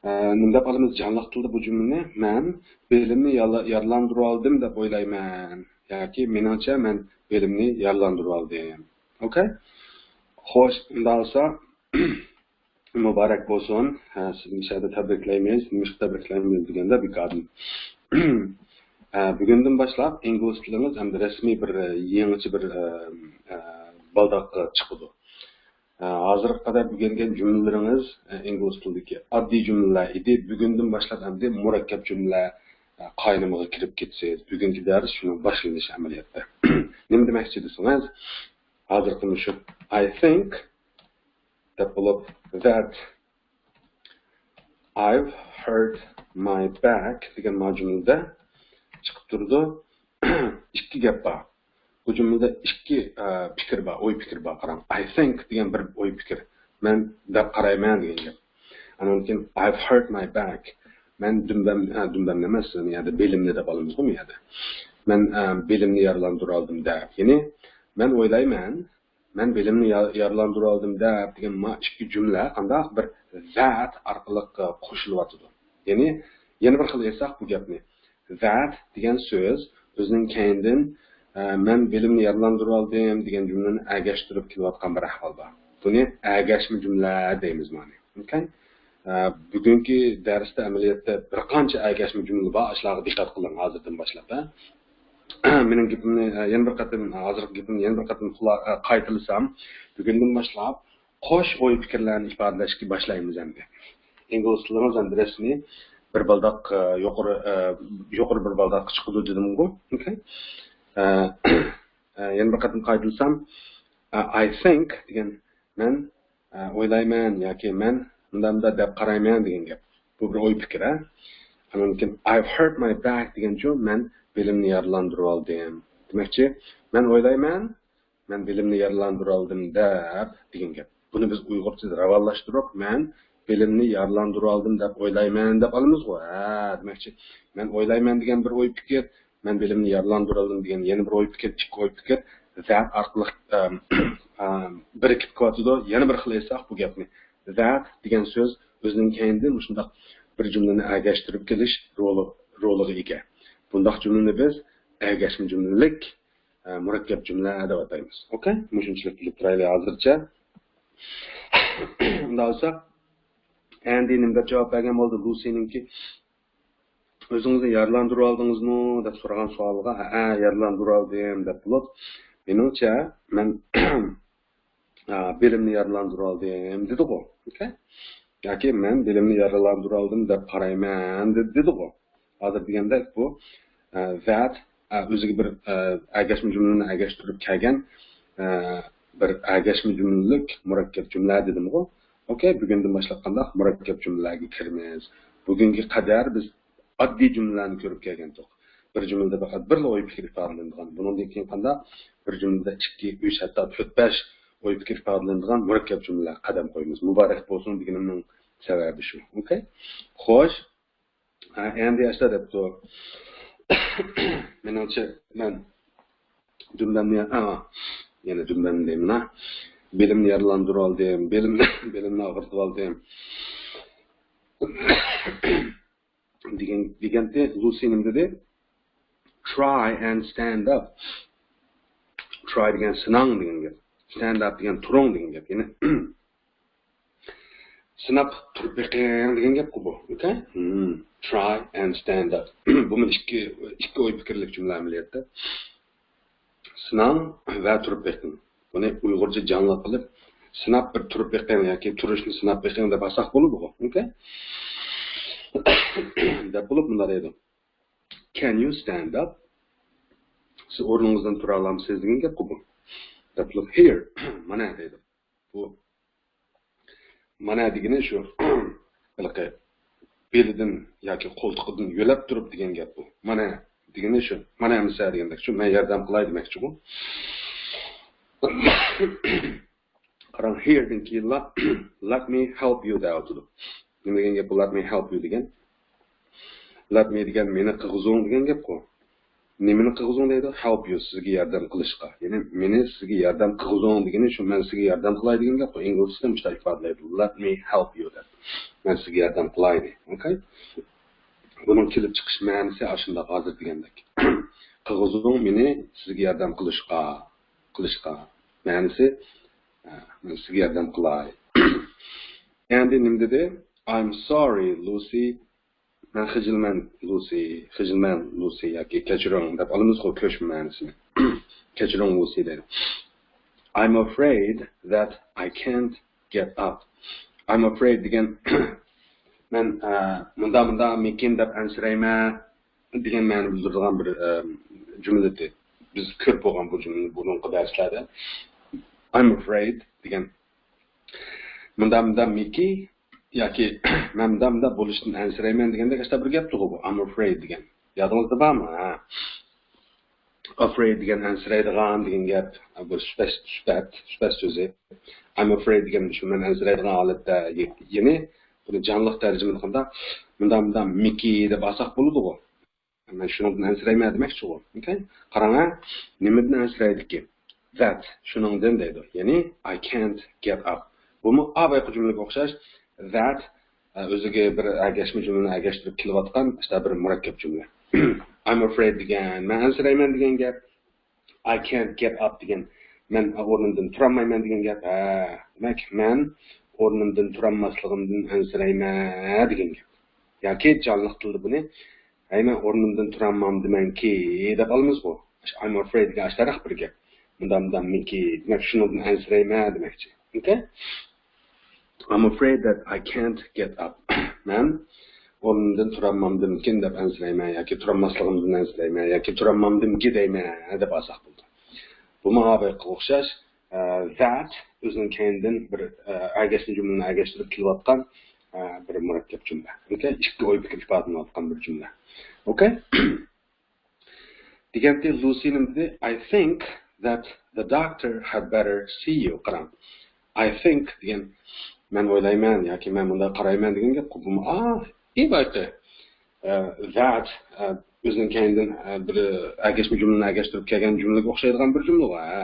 ئە، نېمە دەپ ئالىمىز جانلىق تىلدا بۇ جۈملىنى؟ مەن بېلىمنى يالا-، يارىلاندۇرۇۋالدىم دەپ ئويلايمەن. ياكى مېنىڭچە مەن بېلىمنى يارىلاندۇرۇۋالدىم. ئوكەي؟ خوش، ئۇنداق بولسا مۇبارەك بولسۇن. ھە، سىزنى شۇ يەردە تەبرىكلەيمىز. نېمىشقا تەبرىكلەيمىز دېگەندە، بىكاردىن. ھە، بۈگۈندىن باشلاپ ئىنگلىز تىلىڭىز ئەمدى رەسمىي بىر، ئە، يېڭىچە بىر، ئە، ئە، بالداققا چىقىدۇ. ئە، ھازىرغا قەدەر ئۆگەنگەن جۈملىلىرىڭىز، ئە، ئىنگلىز تىلىدىكى ئاددىي جۈملىلەر ئىدى. بۈگۈندىن باشلاپ ئەمدى مۇرەككەپ جۈملىلەر، ئە، قاينىمىغا كىرىپ كېتىسىز. بۈگۈنكى دەرس شۇنىڭ باشلىنىشى ئەمەلىيەتتە. نېمە دېمەكچى دېسىڭىز، ھازىرقى مۇشۇ I think دەپ بولۇپ، that I've hurt my back دېگەن مانا جۈملىدە چىقىپ تۇرىدۇ. ئىككى گەپ بار. بۇ جۈملىدە ئىككى، ئە، پىكىر بار، ئوي پىكىر بار. قاراڭ، I think دېگەن بىر ئوي پىكىر. مەن دەپ قارايمەن دېگەن گەپ. ئاندىن كېيىن I've hurt my back. مەن دۈمبەم، ئە، دۈمبەم ئەمەس، يەنى يەردە بېلىمنى دەپ ئالىمىزغۇ بۇ يەردە. مەن، ئە، بېلىمنى يارىلاندۇرالدىم دەپ. يەنى مەن ئويلايمەن، مەن بېلىمنى يا-، يارىلاندۇرالدىم دەپ دېگەن ما ئىككى جۈملە قانداق بىر that ئارقىلىق، ئە، قوشۇلۇۋاتىدۇ. يەنى يەنە بىر خىل ئېيتساق بۇ گەپنى، that دېگەن سۆز ئۆزىنىڭ كەينىدىن، ئە، مەن بېلىمنى يارىلاندۇرۇۋالدىم دېگەن جۈملىنى ئەگەشتۈرۈپ كېلىۋاتقان بىر ئەھۋال بار. بۇنى ئەگەشمە جۈملە دەيمىز مانا. ئوكەي؟ ئە، بۈگۈنكى دەرستە ئەمەلىيەتتە بىر قانچە ئەگەشمە جۈملە بار، ئاشۇلارغا دىققەت قىلىڭ ھازىردىن باشلاپ، ھە؟ مېنىڭ گېپىمنى، ئە، يەنە بىر قېتىم، ھازىرقى گېپىمنى يەنە بىر قېتىم خۇلا-، ئە، قايتىلىسام، بۈگۈندىن باشلاپ قوش ئوي پىكىرلەرنى ئىپادىلەشكە باشلايمىز ئەمدى. ئىنگلىز تىلىڭىز ئەمدى رەسمىي بىر بالداق، ئە، يۇقىرى، ئە، يۇقىرى بىر بالداققا چىقىدۇ دېدىمغۇ. ئوكەي. ئە، ئە، يەنە بىر قېتىم قايتىلىسام، ئە، I think دېگەن مەن، ئە، ئويلايمەن ياكى مەن مۇنداق مۇنداق دەپ قارايمەن دېگەن گەپ. بۇ بىر ئوي پىكىر، ھە. ئاندىن كېيىن I've hurt my back دېگەنچۇ مەن بېلىمنى يارىلاندۇرۇۋالدىم. دېمەكچى، مەن ئويلايمەن، مەن بېلىمنى يارىلاندۇرالدىم دەپ دېگەن گەپ. بۇنى بىز ئۇيغۇرچىدا راۋانلاشتۇرۇپ، مەن بېلىمنى يارىلاندۇرالدىم دەپ ئويلايمەن دەپ ئالىمىزغۇ. ھە، دېمەكچى، مەن ئويلايمەن دېگەن بىر ئوي پىكىر، مەن بېلىمنى يارىلاندۇرالدىم دېگەن يەنە بىر ئوي پىكىر، ئىككى ئوي پىكىر that ئارقىلىق، ئەم، ئەم، بىرىكىپ قېلىۋاتىدۇ. يەنە بىر خىل ئېيتساق بۇ گەپنى، that دېگەن سۆز ئۆزىنىڭ كەينىدىن مۇشۇنداق بىر جۈملىنى ئەگەشتۈرۈپ كېلىش رولى، رولىغا ئىگە. بۇنداق جۈملىنى بىز ئەگەشمە جۈملىلىك، ئە، مۇرەككەپ جۈملە دەپ ئاتايمىز. ئوكەي؟ مۇشۇنچىلىك بىلىپ تۇرايلى ھازىرچە. ئۇنداق بولسا، ئەندى نېمە دەپ جاۋاب بەرگەن بولدى؟ لۇسىنىڭكى «ئۆزىڭىزنى يارىلاندۇرۇۋالدىڭىزمۇ؟» دەپ سورىغان سوئالىغا، «ھەئە، يارىلاندۇرۇۋالدىم» دەپ بولۇپ، مېنىڭچە، مەن، ئا، بېلىمنى يارىلاندۇرۇۋالدىم دېدىغۇ. ئوكەي؟ ياكى مەن بېلىمنى يارىلاندۇرۇۋالدىم دەپ قارايمەن دېدى، دېدىغۇ. ھازىر دېگەندەك بۇ، ئە، that، ئە، ئۆزىگە بىر، ئە، ئەگەشمە جۈملىنى ئەگەشتۈرۈپ كەلگەن، ئە، بىر ئەگەشمە جۈملىلىك مۇرەككەپ جۈملە دېدىمغۇ. ئوكەي، بۈگۈندىن باشلاپ قانداق مۇرەككەپ جۈملىلەرگە كىرىمىز؟ بۈگۈنگە قەدەر بىز ئاددىي جۈملىلەرنى كۆرۈپ كەلگەنتۇق. بىر جۈملىدە پەقەت بىرلا ئوي پىكىر ئىپادىلىنىدىغان. بۇنىڭدىن كېيىن قانداق؟ بىر جۈملىدە ئىككى، ئۈچ، ھەتتا تۆت، بەش ئوي پىكىر ئىپادىلىنىدىغان مۇرەككەپ جۈملىلەر قەدەم قويىمىز. مۇبارەك بولسۇن دېگىنىمنىڭ سەۋەبى شۇ. ئوكەي؟ خوش. ھە، ئەمدى ئاشۇنداق دەپتۇ. مېنىڭچە، مەن دۈمبەمنى، ئا، يەنە دۈمبەمنى دەيمەن، ھە. بېلىمنى يارىلاندۇرۇۋالدىم، بېلىمنى، بېلىمنى ئاغرىتىۋالدىم. دېگەن، دېگەنتى، لۇسى نېمە دېدى؟ Try and stand up. Try دېگەن سىناڭ دېگەن گەپ. Stand up دېگەن تۇرۇڭ دېگەن گەپ. يەنى سىناپ تۇرۇپ بېقىڭ دېگەن گەپقۇ بۇ. ئوكەي؟ Hmm. Try and stand up. بۇمۇ ئىككى، ئىككى ئوي پىكىرلىك جۈملە ئەمەلىيەتتە. سىناڭ ۋە تۇرۇپ بېقىڭ. بۇنى ئۇيغۇرچە جانلىق قىلىپ، سىناپ بىر تۇرۇپ بېقىڭ ياكى تۇرۇشنى سىناپ بېقىڭ دەپ ئالساق بولىدىغۇ. ئوكەي؟ دەپ بولۇپ مۇنداق دەيدۇ. Can you stand up? سىز ئورنىڭىزدىن تۇرالامسىز دېگەن گەپقۇ بۇ. دەپ بولۇپ، here. مانا دەيدۇ. بۇ مانا دېگىنى شۇ، ھېلىقى بېلىدىن ياكى قولتۇقىدىن يۆلەپ تۇرۇپ دېگەن گەپ بۇ. مانا دېگىنى شۇ، مانا ئەمىسە دېگەندەك شۇ، مەن ياردەم قىلاي دېمەكچىغۇ. قاراڭ، here دىن كېيىنلا let me help you دەۋاتىدۇ. نېمە دېگەن گەپ بۇ let me help you دېگەن؟ Let me دېگەن مېنى قىلغۇزۇڭ دېگەن گەپقۇ. نېمىنى قىلغۇزۇڭ دەيدۇ؟ Help you، سىزگە ياردەم قىلىشقا. يەنى مېنى سىزگە ياردەم قىلغۇزۇڭ دېگىنى شۇ، مەن سىزگە ياردەم قىلاي دېگەن گەپقۇ. ئىنگلىزچىسى مۇشۇنداق ئىپادىلەيدۇ. Let me help you دەپ. مەن سىزگە ياردەم قىلاي دەيدۇ. ئوكەي؟ بۇنىڭ كېلىپ چىقىش مەنىسى ئاشۇنداق ھازىر دېگەندەك. قىلغۇزۇڭ مېنى سىزگە ياردەم قىلىشقا. قىلىشقا. مەنىسى، ئە، مەن سىزگە ياردەم قىلاي. ئەندى نېمە دېدى؟ I'm sorry, Lucy. مەن خىجىلمەن، لۇسى. خىجىلمەن، لۇسى ياكى كەچۈرۈڭ دەپ ئالىمىزغۇ كۆچمە مەنىسىنى. كەچۈرۈڭ، لۇسى دەيدۇ. I'm afraid that I can't get up. I'm afraid دېگەن، مەن، ئە، مۇندا، مۇندا مىكىن دەپ ئەنسىرەيمەن دېگەن مەنىنى بىلدۈرىدىغان بىر، ئە، جۈملىدى. بىز كۆپ بولغان بۇ جۈملىنى بۇرۇنقى دەرسلەردە. I'm afraid دېگەن، مۇندا، مۇندا مىكى ياكى مەن مۇندا، مۇندا بولۇشتىن ئەنسىرەيمەن دېگەندەك ئاشتا بىر گەپتىغۇ بۇ، I'm afraid دېگەن. يادىڭىزدا بارمۇ؟ ھە. Afraid دېگەن ئەنسىرەيدىغان دېگەن گەپ. بۇ سۈپەت، سۈپەت، سۈپەت سۆزى. I'm afraid دېگەن شۇ مەن ئەنسىرەيدىغان ھالەتتە، يەنى بۇنى جانلىق تەرجىمە قىلغاندا مۇندا، مۇندا مىكى دەپ ئالساق بولىدىغۇ. مەن شۇنىڭدىن ئەنسىرەيمەن دېمەكچىغۇ. ئوكەي؟ قاراڭ، ھە؟ نېمىدىن ئەنسىرەيدىكى؟ That، شۇنىڭدىن دەيدۇ. يەنى، I can't get up. بۇمۇ ئا بايىقى جۈملىگە ئوخشاش. That، ئە، ئۆزىگە بىر ئەگەشمە جۈملىنى ئەگەشتۈرۈپ كېلىۋاتقان ئىشتا بىر مۇرەككەپ جۈملە. I'm afraid دېگەن، مەن ئەنسىرەيمەن دېگەن گەپ. I can't get up دېگەن، مەن ئورنۇمدىن تۇرالمايمەن دېگەن گەپ. ھە، دېمەك، مەن ئورنۇمدىن تۇرالماسلىقىمدىن ئەنسىرەيمەن دېگەن گەپ. ياكى جانلىق تىلدا بۇنى، ھەي، مەن ئورنۇمدىن تۇرالمامدىمەنكى دەپ ئالىمىزغۇ. I'm afraid دېگەن ئاشتاراق بىر گەپ. مۇنداق، مۇنداق مىكى، دېمەك، شۇنىڭدىن ئەنسىرەيمەن دېمەكچى. ئوكەي؟ I'm afraid that I can't get up. مەن ئورنۇمدىن تۇرالمامدىمكىن دەپ ئەنسىرەيمەن ياكى تۇرالماسلىقىمدىن ئەنسىرەيمەن ياكى تۇرالمامدىمكى دەيمەن دەپ ئالساق بولىدۇ. بۇمۇ ھا بايىقىغا ئوخشاش، ئە، that ئۆزىنىڭ كەينىدىن بىر، ئە، ئەگەشمە جۈملىنى ئەگەشتۈرۈپ كېلىۋاتقان، ئە، بىر مۇرەككەپ جۈملە. ئوكەي؟ ئىككى ئوي پىكىر ئىپادىلىنىۋاتقان بىر جۈملە. ئوكەي؟ دېگەنتى لۇسى نېمە دېدى؟ I think that the doctor had better see you. قاراڭ. I think دېگەن، مەن ئويلايمەن ياكى مەن مۇنداق قارايمەن دېگەن گەپ. بۇمۇ، ئا، ئى بايىقى. ئە، that، ئە، ئۆزىنىڭ كەينىدىن، ئە، بىر ئەگەشمە جۈملىنى ئەگەشتۈرۈپ كەلگەن جۈملىگە ئوخشايدىغان بىر جۈملە بار. ھە.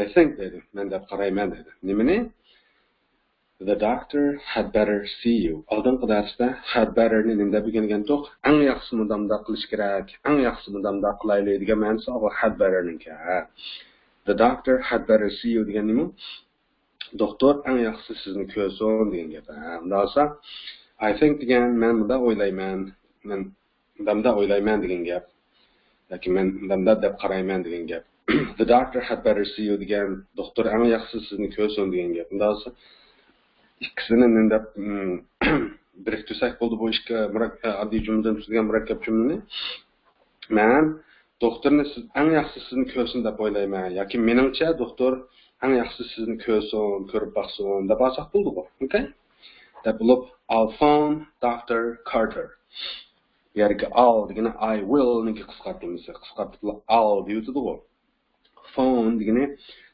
I think دەيدۇ. مەن دەپ قارايمەن دەيدۇ. نېمىنى؟ The doctor had better see you. ئالدىنقى دەرستە had better نى نېمە دەپ ئۆگەنگەنتۇق؟ ئەڭ ياخشىسى مۇنداق مۇنداق قىلىش كېرەك، ئەڭ ياخشىسى مۇنداق مۇنداق قىلايلى دېگەن مەنىسى ئۇ had better نىڭكى. The doctor had better see you دېگەن نېمە؟ دوختۇر ئەڭ ياخشىسى سىزنى كۆرسۇن دېگەن گەپ. ھە، ئۇنداق بولسا، I think دېگەن مەن مۇنداق ئويلايمەن، مەن مۇنداق ئويلايمەن دېگەن گەپ. ياكى مەن مۇنداق دەپ قارايمەن دېگەن گەپ. The doctor had better see you دېگەن، دوختۇر ئەڭ ياخشىسى سىزنى كۆرسۇن دېگەن گەپ. ئۇنداق بولسا، ئىككىسىنى نېمە دەپ، مم، بىرىكتۈرسەك بولدى بۇ ئىككى مۇرەك-، ئاددىي جۈملىدىن تۈزۈلگەن مۇرەككەپ جۈملىنى. مەن دوختۇرنى سىز، ئەڭ ياخشىسى سىزنى كۆرسۇن دەپ ئويلايمەن. ياكى مېنىڭچە دوختۇر ئەڭ ياخشىسى سىزنى كۆرسۇن، كۆرۈپ باقسۇن دەپ ئالساق بولدىغۇ. ئوكەي؟ دەپ بولۇپ، I'll phone Doctor Carter. بۇ يەردىكى I'll دېگىنى I will نىڭكى قىسقارتىلمىسى. قىسقارتىپلا I'll دېيىۋېتىدىغۇ. Phone دېگىنى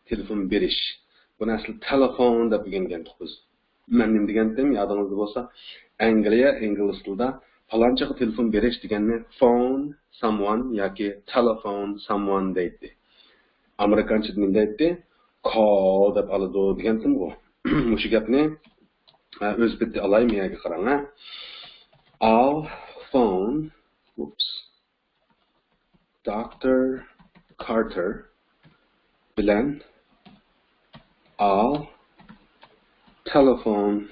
تېلېفون بېرىش. بۇنى ئەسلى تېلېفون دەپ ئۆگەنگەنتۇق بىز. مەن نېمە دېگەنتىم، يادىڭىزدا بولسا، ئەنگلىيە ئىنگلىز تىلىدا پالانچىغا تېلېفون بېرىش دېگەننى phone someone ياكى telephone someone دەيتتى. ئامېرىكانچىدا نېمە دەيتتى؟ Call دەپ ئالىدۇ دېگەنتىمغۇ. مۇشۇ گەپنى، ئە، ئۆز پېتى ئالاي، مېيەگە قاراڭ، ھە. I'll phone، ئۇپس. Doctor Carter بىلەن I'll telephone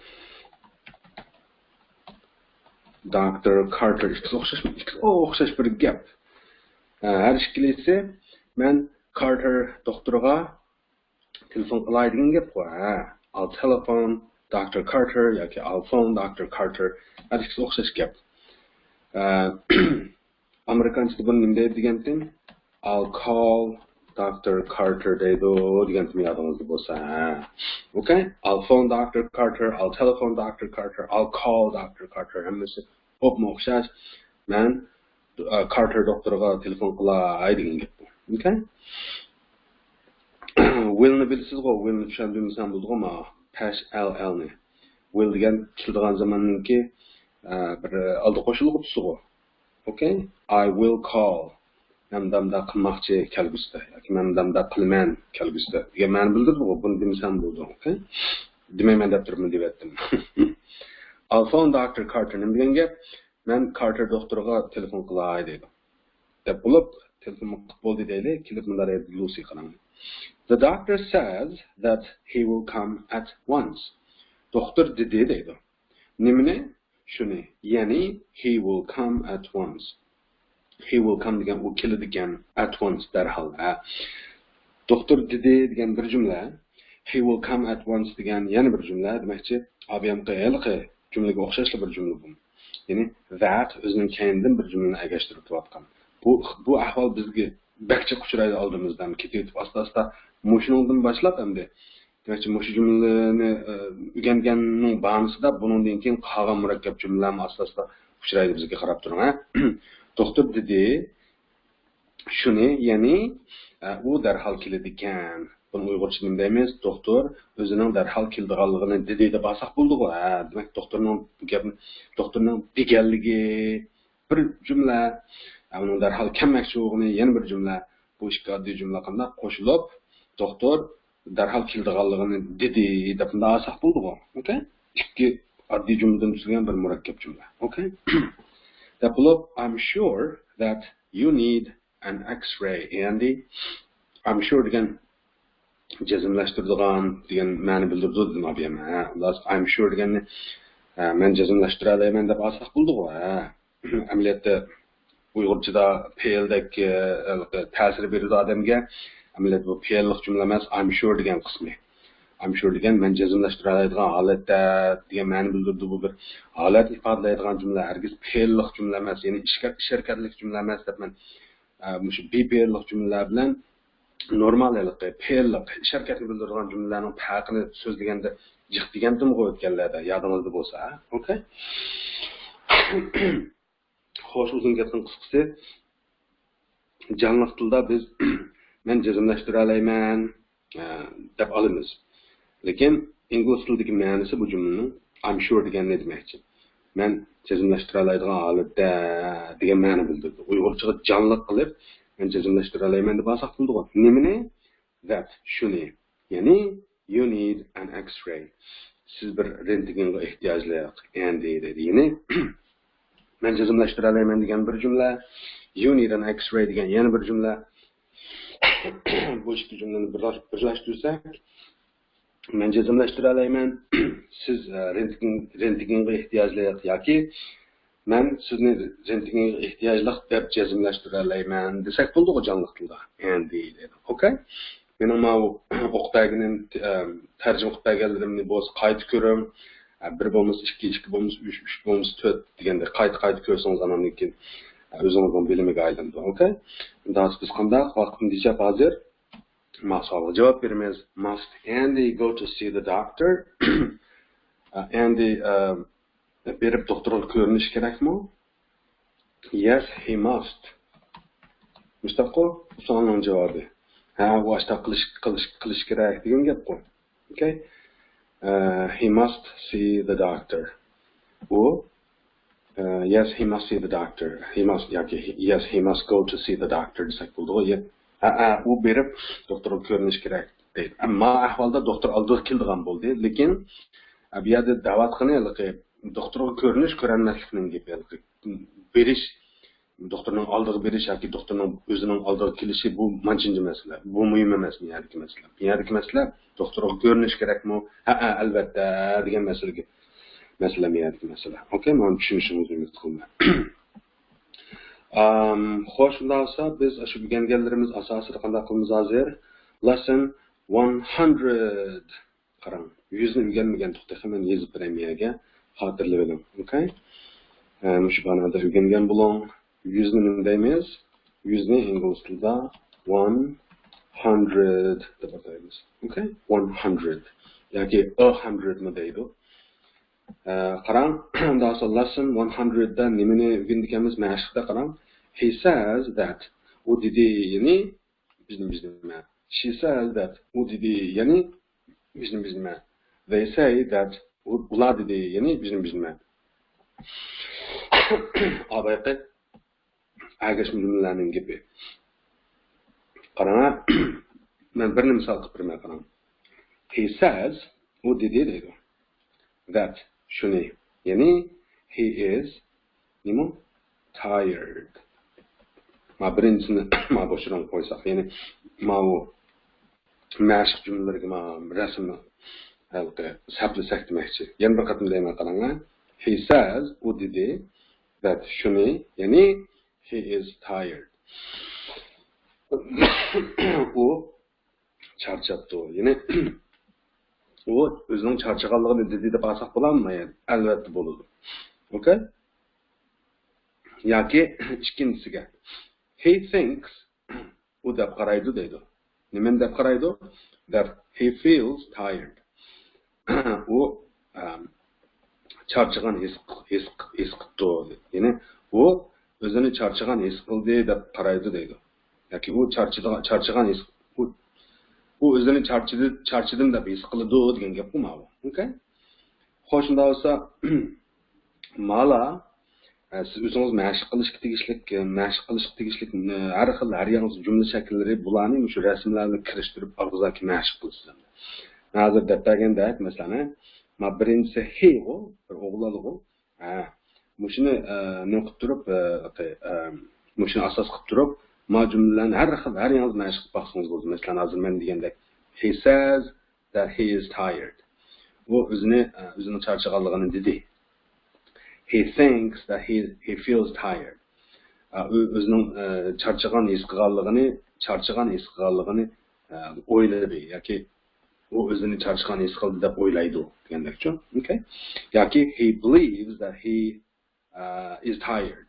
Doctor Carter. ئىككىسى ئوخشاشمۇ؟ ئىككىسى ئوخشاش بىر گەپ. ھە، ھەر ئىككىلىسى مەن كارتېر دوختۇرغا تېلېفون قىلاي دېگەن گەپقۇ. ھە، I'll telephone Doctor Carter ياكى I'll phone Doctor Carter. ھەر ئىككىسى ئوخشاش گەپ. ئە، ئامېرىكانچىدا بۇنى نېمە دەيدۇ دېگەنتىم؟ I'll call Doctor Carter دەيدۇ دېگەنتىم، يادىڭىزدا بولسا. ھە. ئوكەي؟ I'll phone Doctor Carter, I'll telephone Doctor Carter, I'll call Doctor Carter. ھەممىسى ئوپمۇ ئوخشاش. مەن ئا، كارتېر دوختۇرغا تېلېفون قىلاي دېگەن گەپ بۇ. ئوكەي؟ Will نى بىلىسىزغۇ، Will نى چۈشەندۈرمىسەم بولىدىغۇ، مانا، پەش ئەل ئەل نى. Will دېگەن كېلىدىغان زاماننىڭكى، ئە، بىر ئالدى قوشۇلغۇچىسىغۇ. ئوكەي؟ I will call. مەن مۇنداق قىلماقچى كەلگۈسىدە ياكى مەن مۇنداق قىلىمەن كەلگۈسىدە دېگەن مەنە بىلدۈرىدىغۇ. بۇنى دېمىسەم بولىدۇ. ئوكەي؟ دېمەيمەن دەپ تۇرۇپمۇ دېۋەتتىم. I'll phone Doctor Carter نېمە دېگەن گەپ؟ مەن كارتېر دوختۇرغا تېلېفون قىلاي دەيدۇ. دەپ بولۇپ، تېلېفون قىلىپ بولدى دەيلى، كېلىپ مۇنداق دەيدۇ لۇسى، قاراڭ. The doctor says that he will come at once. دوختۇر دېدى دەيدۇ. نېمىنى؟ شۇنى. يەنى he will come at once. He will come دېگەن ئۇ كېلىدىكەن. At once، دەرھال. ھە. دوختۇر دېدى دېگەن بىر جۈملە، he will come at once دېگەن يەنە بىر جۈملە. دېمەكچى، ئابىيامقى ھېلىقى جۈملىگە ئوخشاشلا بىر جۈملە بۇ. يەنى that ئۆزىنىڭ كەينىدىن بىر جۈملىنى ئەگەشتۈرۈپ تۇرۇۋاتقان. بۇ، بۇ ئەھۋال بىزگە بەك جىق ئۇچرايدۇ ئالدىمىزدا. كېتىۋېتىپ ئاستا-ئاستا مۇشۇنىڭدىن باشلاپ ئەمدى دېمەكچى، مۇشۇ جۈملىنى، ئە، ئۆگەنگەننىڭ بانىسىدا بۇنىڭدىن كېيىن قالغان مۇرەككەپ جۈملىلەرمۇ ئاستا-ئاستا ئۇچرايدۇ بىزگە، قاراپ تۇرۇڭ، ھە. دوختۇر دېدى شۇنى، يەنى، ئە، ئۇ دەرھال كېلىدىكەن. بۇنى ئۇيغۇرچە نېمە دەيمىز؟ دوختۇر ئۆزىنىڭ دەرھال كېلىدىغانلىقىنى دېدى دەپ ئالساق بولىدىغۇ، ھە. دېمەك، دوختۇرنىڭ بۇ گەپنى، دوختۇرنىڭ دېگەنلىكى بىر جۈملە، ئە، ئۇنىڭ دەرھال كەلمەكچى بولغىنى يەنە بىر جۈملە. بۇ ئىككى ئاددىي جۈملە قانداق قوشۇلۇپ، دوختۇر دەرھال كېلىدىغانلىقىنى دېدى دەپ مۇنداق ئالساق بولىدىغۇ. ئوكەي؟ ئىككى ئاددىي جۈملىدىن تۈزۈلگەن بىر مۇرەككەپ جۈملە. ئوكەي؟ دەپ بولۇپ، I'm sure that you need an X-ray، يەنى I'm sure دېگەن جەزملەشتۈرىدىغان دېگەن مەنە بىلدۈرىدۇ دېدىم ئابىيەم. ھە، خۇلاس، I'm sure دېگەننى، ھە، مەن جەزملەشتۈرەلەيمەن دەپ ئالساق بولىدىغۇ. ھە. ئەمەلىيەتتە ئۇيغۇرچىدا پېئىلدەك، ئە، تەسىر بېرىدۇ ئادەمگە. ئەمەلىيەتتە بۇ پېئىللىق جۈملە ئەمەس، I'm sure دېگەن قىسمى. I'm sure دېگەن مەن جەزملەشتۈرەلەيدىغان ھالەتتە دېگەن مەنە بىلدۈرىدۇ. بۇ بىر ھالەت ئىپادىلەيدىغان جۈملە، ھەرگىز پېئىللىق جۈملە ئەمەس، يەنى ئىش، ئىش ھەرىكەتلىك جۈملە ئەمەس دەپ مەن، ئە، مۇشۇ بى پېئىللىق جۈملىلەر بىلەن نورمال ھېلىقى پېئىللىق ئىش ھەرىكەتنى بىلدۈرىدىغان جۈملىلەرنىڭ پەرقىنى سۆزلىگەندە جىق دېگەنتىمغۇ ئۆتكەنلەردە، يادىڭىزدا بولسا، ھە؟ ئوكەي؟ خوش، ئۇزۇن گەپنىڭ قىسقىسى، جانلىق تىلدا بىز مەن جەزملەشتۈرەلەيمەن، ئە، دەپ ئالىمىز. لېكىن ئىنگلىز تىلىدىكى مەنىسى بۇ جۈملىنىڭ I'm sure دېگەن نېمە دېمەكچى؟ مەن جەزملەشتۈرەلەيدىغان ھالەتتە دېگەن مەنە بىلدۈرىدۇ. ئۇيغۇرچىغا جانلىق قىلىپ، مەن جەزملەشتۈرەلەيمەن دەپ ئالساق بولىدىغۇ. نېمىنى؟ That، شۇنى. يەنى you need an X-ray. سىز بىر رېنتگېنغا ئېھتىياجلىق، ئەندى دەيدۇ. يەنى مەن جەزملەشتۈرەلەيمەن دېگەن بىر جۈملە، you need an X-ray دېگەن يەنە بىر جۈملە. بۇ ئىككى جۈملىنى بىرلەش-، بىرلەشتۈرسەك، مەن جەزملەشتۈرەلەيمەن، سىز، ئە، رېنتگېن، رېنتگېنغا ئېھتىياجلىق ياكى مەن سىزنى رېنتگېنغا ئېھتىياجلىق دەپ جەزملەشتۈرەلەيمەن دېسەك بولىدىغۇ جانلىق تىلدا. ئەندى دەيدۇ. ئوكەي؟ مېنىڭ ماۋۇ ئوقۇپ بەرگىنىم، ئە، تەرجىمە قىلىپ بەرگەنلىرىمنى بولسا قايتا كۆرۈڭ. ئە، بىر بولمىسا ئىككى، ئىككى بولمىسا ئۈچ، ئۈچ بولمىسا تۆت دېگەندەك قايتا، قايتا كۆرسىڭىز، ئاناندىن كېيىن، ئە، ئۆزىڭىزنىڭ بىلىمىگە ئايلىنىدۇ. ئوكەي؟ ئۇنداق بىز قانداق ۋاقىتنى تېجەپ ھازىر؟ ما سوئالغا جاۋاب بېرىمىز. Must Andy go to see the doctor? ئە، ئەندى، ئە، بېرىپ دوختۇرغا كۆرۈنۈش كېرەكمۇ؟ Yes, he must. مۇشتاققۇ؟ بۇ سوئالنىڭ جاۋابى. ھە، ئۇ ئاشتاق قىلىش، قىلىش، قىلىش كېرەك دېگەن گەپقۇ. ئوكەي؟ ئە، he must see the doctor. ئۇ، ئە، yes, he must see the doctor. He must، ياكى he، yes, he must go to see the doctor دېسەك بولىدىغۇ. يە-، ھە، ھە، ئۇ بېرىپ دوختۇرغا كۆرۈنۈش كېرەك دەيدۇ. ئەمما ئەھۋالدا دوختۇر ئالدىغا كېلىدىغان بولدى. لېكىن، ئە، بۇ يەردە دەۋاتقىنى ھېلىقى دوختۇرغا كۆرۈنۈش، كۆرۈنمەسلىكنىڭ گېپى. ھېلىقى بېرىش، دوختۇرنىڭ ئالدىغا بېرىش ياكى دوختۇرنىڭ ئۆزىنىڭ ئالدىغا كېلىشى، بۇ مانچىنچە مەسىلە، بۇ مۇھىم ئەمەس بۇ يەردىكى مەسىلە. بۇ يەردىكى مەسىلە دوختۇرغا كۆرۈنۈش كېرەكمۇ؟ ھەئە، ئەلۋەتتە دېگەن مەسىلىگە، مەسىلە بۇ يەردىكى مەسىلە. ئوكەي، مانا چۈشىنىشىڭىزنى ئۈمىد قىلىمەن. ئام، خوش، ئۇنداق بولسا بىز شۇ ئۆگەنگەنلىرىمىز ئاساسىدا قانداق قىلىمىز ھازىر؟ Lesson one hundred. قاراڭ، يۈزنى ئۆگەنمىگەنتۇق تېخى، مەن يېزىپ بېرەي مۇ يەرگە، خاتىرىلىۋېلىڭ. ئوكەي؟ ئە، مۇشۇ بانادا ئۆگەنگەن بولۇڭ. يۈزنى نېمە دەيمىز؟ يۈزنى ئىنگلىز تىلىدا one hundred دەپ ئاتايمىز. ئوكەي؟ One hundred ياكى a hundred مۇ دەيدۇ. ئە، قاراڭ، ئۇنداق بولسا lesson one hundred دا نېمىنى ئۆگەندىكەنمىز مەشىقتە؟ قاراڭ. He says that، ئۇ دېدى، يەنى بىزنى، بىزنى نېمە. She says that، ئۇ دېدى، يەنى بىزنى، بىزنى نېمە. They say that، ئۇ، ئۇلار دېدى، يەنى بىزنى، بىزنى نېمە. ئا، بايىقى ئەگەشمە جۈملىلەرنىڭ گېپى. قاراڭا، مەن بىرنى مىسال قىلىپ بېرىمەن، قاراڭ. He says، ئۇ دېدى دەيدۇ. That، شۇنى. يەنى he is نېمە؟ Tired. ما بىرىنچىسىنى ما بوشىراڭ قويساق، يەنى ماۋۇ مەشىق جۈملىلىرىگە ما رەسىمنى ھېلىقى سەپلىسەك دېمەكچى. يەنە بىر قېتىم دەيمەن، قاراڭ. He says، ئۇ دېدى، that، شۇنى، يەنى he is tired. ئۇ چارچاپتۇ. يەنى ئۇ ئۆزىنىڭ چارچىغانلىقىنى دېدى دەپ ئالساق بولامدۇ؟ ئەلۋەتتە بولىدۇ. ئوكەي؟ ياكى ئىككىنچىسىگە، he thinks، ئۇ دەپ قارايدۇ دەيدۇ. نېمىنى دەپ قارايدۇ؟ That he feels tired. ئۇ، ئەم، چارچىغان ھېس، ھېس، ھېس قىپتۇ. يەنى ئۇ ئۆزىنى چارچىغان ھېس قىلدى دەپ قارايدۇ دەيدۇ. ياكى ئۇ چارچىدىغان، چارچىغان ھېس، ئۇ، ئۇ ئۆزىنى چارچىدى، چارچىدىم دەپ ھېس قىلىدۇ دېگەن گەپقۇ ماۋۇ. ئوكەي؟ خوش، شۇنداق بولسا، مالا، ئە، سىز ئۆزىڭىز مەشىق قىلىشقا تېگىشلىك، ئە، مەشىق قىلىشقا تېگىشلىك، ئە، ھەر خىل، ھەر ياڭزا جۈملە شەكىللىرى، بۇلارنى مۇشۇ رەسىملەر بىلەن كىرىشتۈرۈپ ئاغزاكى مەشىق قىلىسىز ئەمدى. مەن ھازىر دەپ بەرگەندەك، مەسىلەن، ھە، ما بىرىنچىسى he غۇ، بىر ئوغۇل بالىغۇ. ھە، مۇشۇنى، ئە، نېمە قىلىپ تۇرۇپ، ئە، ئە، مۇشۇنى ئاساس قىلىپ تۇرۇپ، ما جۈملىلەرنى ھەر خىل، ھەر ياڭزا مەشىق قىلىپ باقسىڭىز بولىدۇ. مەسىلەن، ھازىر مەن دېگەندەك، he says that he is tired. ئۇ ئۆزىنى، ئە، ئۆزىنىڭ چارچىغانلىقىنى دېدى. He thinks that he, he feels tired. ئە، ئۆ-، ئۆزىنىڭ، ئە، چارچىغان ھېس قىلغانلىقىنى، چارچىغان ھېس قىلغانلىقىنى، ئە، ئويلىدى ياكى ئۇ ئۆزىنى چارچىغان ھېس قىلدى دەپ ئويلايدۇ دېگەندەكچۇ. ئوكەي؟ ياكى he believes that he، ئە، is tired.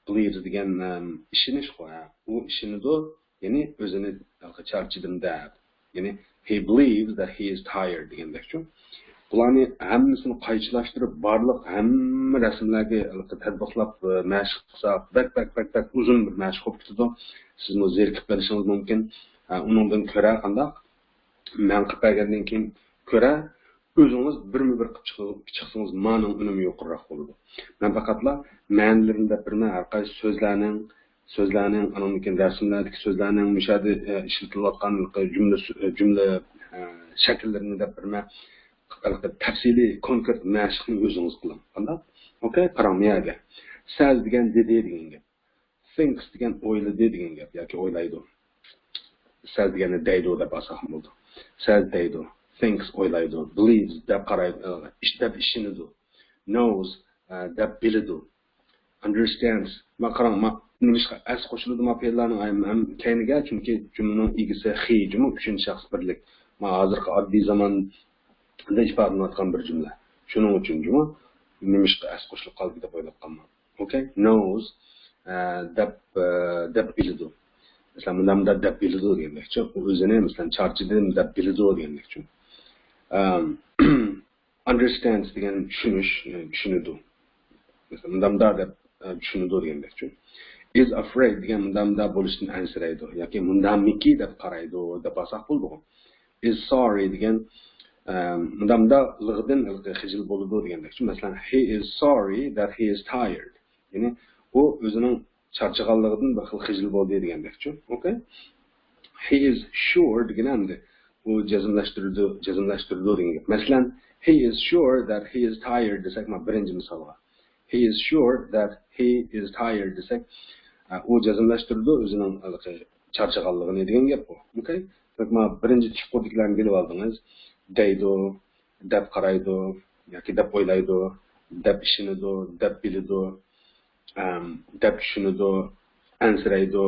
Believes دېگەن، ئەم، ئىشىنىشقۇ، ھە. ئۇ ئىشىنىدۇ، يەنى ئۆزىنى چارچىدىم دەپ. يەنى he believes that he is tired دېگەندەكچۇ. بۇلارنى ھەممىسىنى قايچىلاشتۇرۇپ، بارلىق ھەممە رەسىملەرگە تەتبىقلاپ، ئە، مەشىق قىلساق، بەك، بەك، بەك، بەك ئۇزۇن بىر مەشىق بولۇپ كېتىدۇ. سىزمۇ زېرىكىپ قېلىشىڭىز مۇمكىن. ئە، ئۇنىڭدىن كۆرە قانداق؟ مەن قىلىپ بەرگەندىن كېيىن كۆرە، ئۆزىڭىز بىرمۇ بىر قىلىپ چىقىڭ-، چىقسىڭىز، مانىڭ ئۈنۈمى يۇقىرىراق بولىدۇ. مەن پەقەتلا مەنىلىرىنى دەپ بېرىمەن، ھەر قايسى سۆزلەرنىڭ، سۆزلەرنىڭ، ئانىڭدىن كېيىن رەسىملەردىكى سۆزلەرنىڭ، مۇشۇ يەردە، ئە، ئىشلىتىلىۋاتقان جۈملە، جۈملە، ئە، شەكىللىرىنى دەپ بېرىمەن. تەپسىلىي، كونكرېت مەشىقنى ئۆزىڭىز قىلىڭ. قانداق؟ ئوكەي، قاراڭ، مۇ يەرگە. سەز دېگەن دېدى دېگەن گەپ. Thinks دېگەن ئويلىدى دېگەن گەپ ياكى ئويلايدۇ. Says دېگەننى دەيدۇ دەپ ئالساقمۇ بولىدۇ. Says دەيدۇ. Thinks ئويلايدۇ. Believes دەپ قارايدۇ، ئىش-، دەپ ئىشىنىدۇ. Knows، ئە، دەپ بىلىدۇ. Understands. ما قاراڭ، ما نېمىشقا S قوشۇلىدۇ ما پېئىللارنىڭ ھەم، ھەم كەينىگە؟ چۈنكى جۈملىنىڭ ئىگىسى he جۇمۇ، ئۈچىنچى شەخس بىرلىك. ما ھازىرقى ئاددىي زاماندا ئىپادىلىنىۋاتقان بىر جۈملە. شۇنىڭ ئۈچۈن جۇمۇ نېمىشقا S قوشۇلۇپ قالدى دەپ ئويلاپ قالماڭ. ئوكەي؟ Knows، ئە، دەپ، ئە، دەپ بىلىدۇ. مەسىلەن، مۇنداق، مۇنداق دەپ بىلىدۇ دېگەندەكچۇ. ئۇ ئۆزىنى، مەسىلەن، چارچىدىم دەپ بىلىدۇ دېگەندەكچۇ. ئەم، understands دېگەن چۈشىنىش، ئە، چۈشىنىدۇ. مەسىلەن، مۇنداق، مۇنداق دەپ، ئە، چۈشىنىدۇ دېگەندەكچۇ. Is afraid دېگەن مۇنداق، مۇنداق بولۇشتىن ئەنسىرەيدۇ ياكى مۇنداقمىكى دەپ قارايدۇ دەپ ئالساق بولىدىغۇ. Is sorry دېگەن، ئەم، مۇنداق، مۇنداقلىقىدىن خىجىل بولىدۇ دېگەندەكچۇ. مەسىلەن، he is sorry that he is tired. يەنى ئۇ ئۆزىنىڭ چارچىغانلىقىدىن بىر خىل خىجىل بولدى دېگەندەكچۇ. ئوكەي؟ He is sure دېگىنى ئەمدى ئۇ جەزملەشتۈرىدۇ، جەزملەشتۈرىدۇ دېگەن گەپ. مەسىلەن، he is sure that he is tired دېسەك، مانا بىرىنچى مىسالغا. He is sure that he is tired دېسەك، ئە، ئۇ جەزملەشتۈرىدۇ ئۆزىنىڭ ھېلىقى چارچىغانلىقىنى دېگەن گەپ بۇ. ئوكەي؟ دېمەك، مانا بىرىنچى تىپ قۇرىدىكىلەرنى بىلىۋالدىڭىز. دەيدۇ، دەپ قارايدۇ، ياكى دەپ ئويلايدۇ، دەپ ئىشىنىدۇ، دەپ بىلىدۇ، ئەم، دەپ چۈشىنىدۇ، ئەنسىرەيدۇ،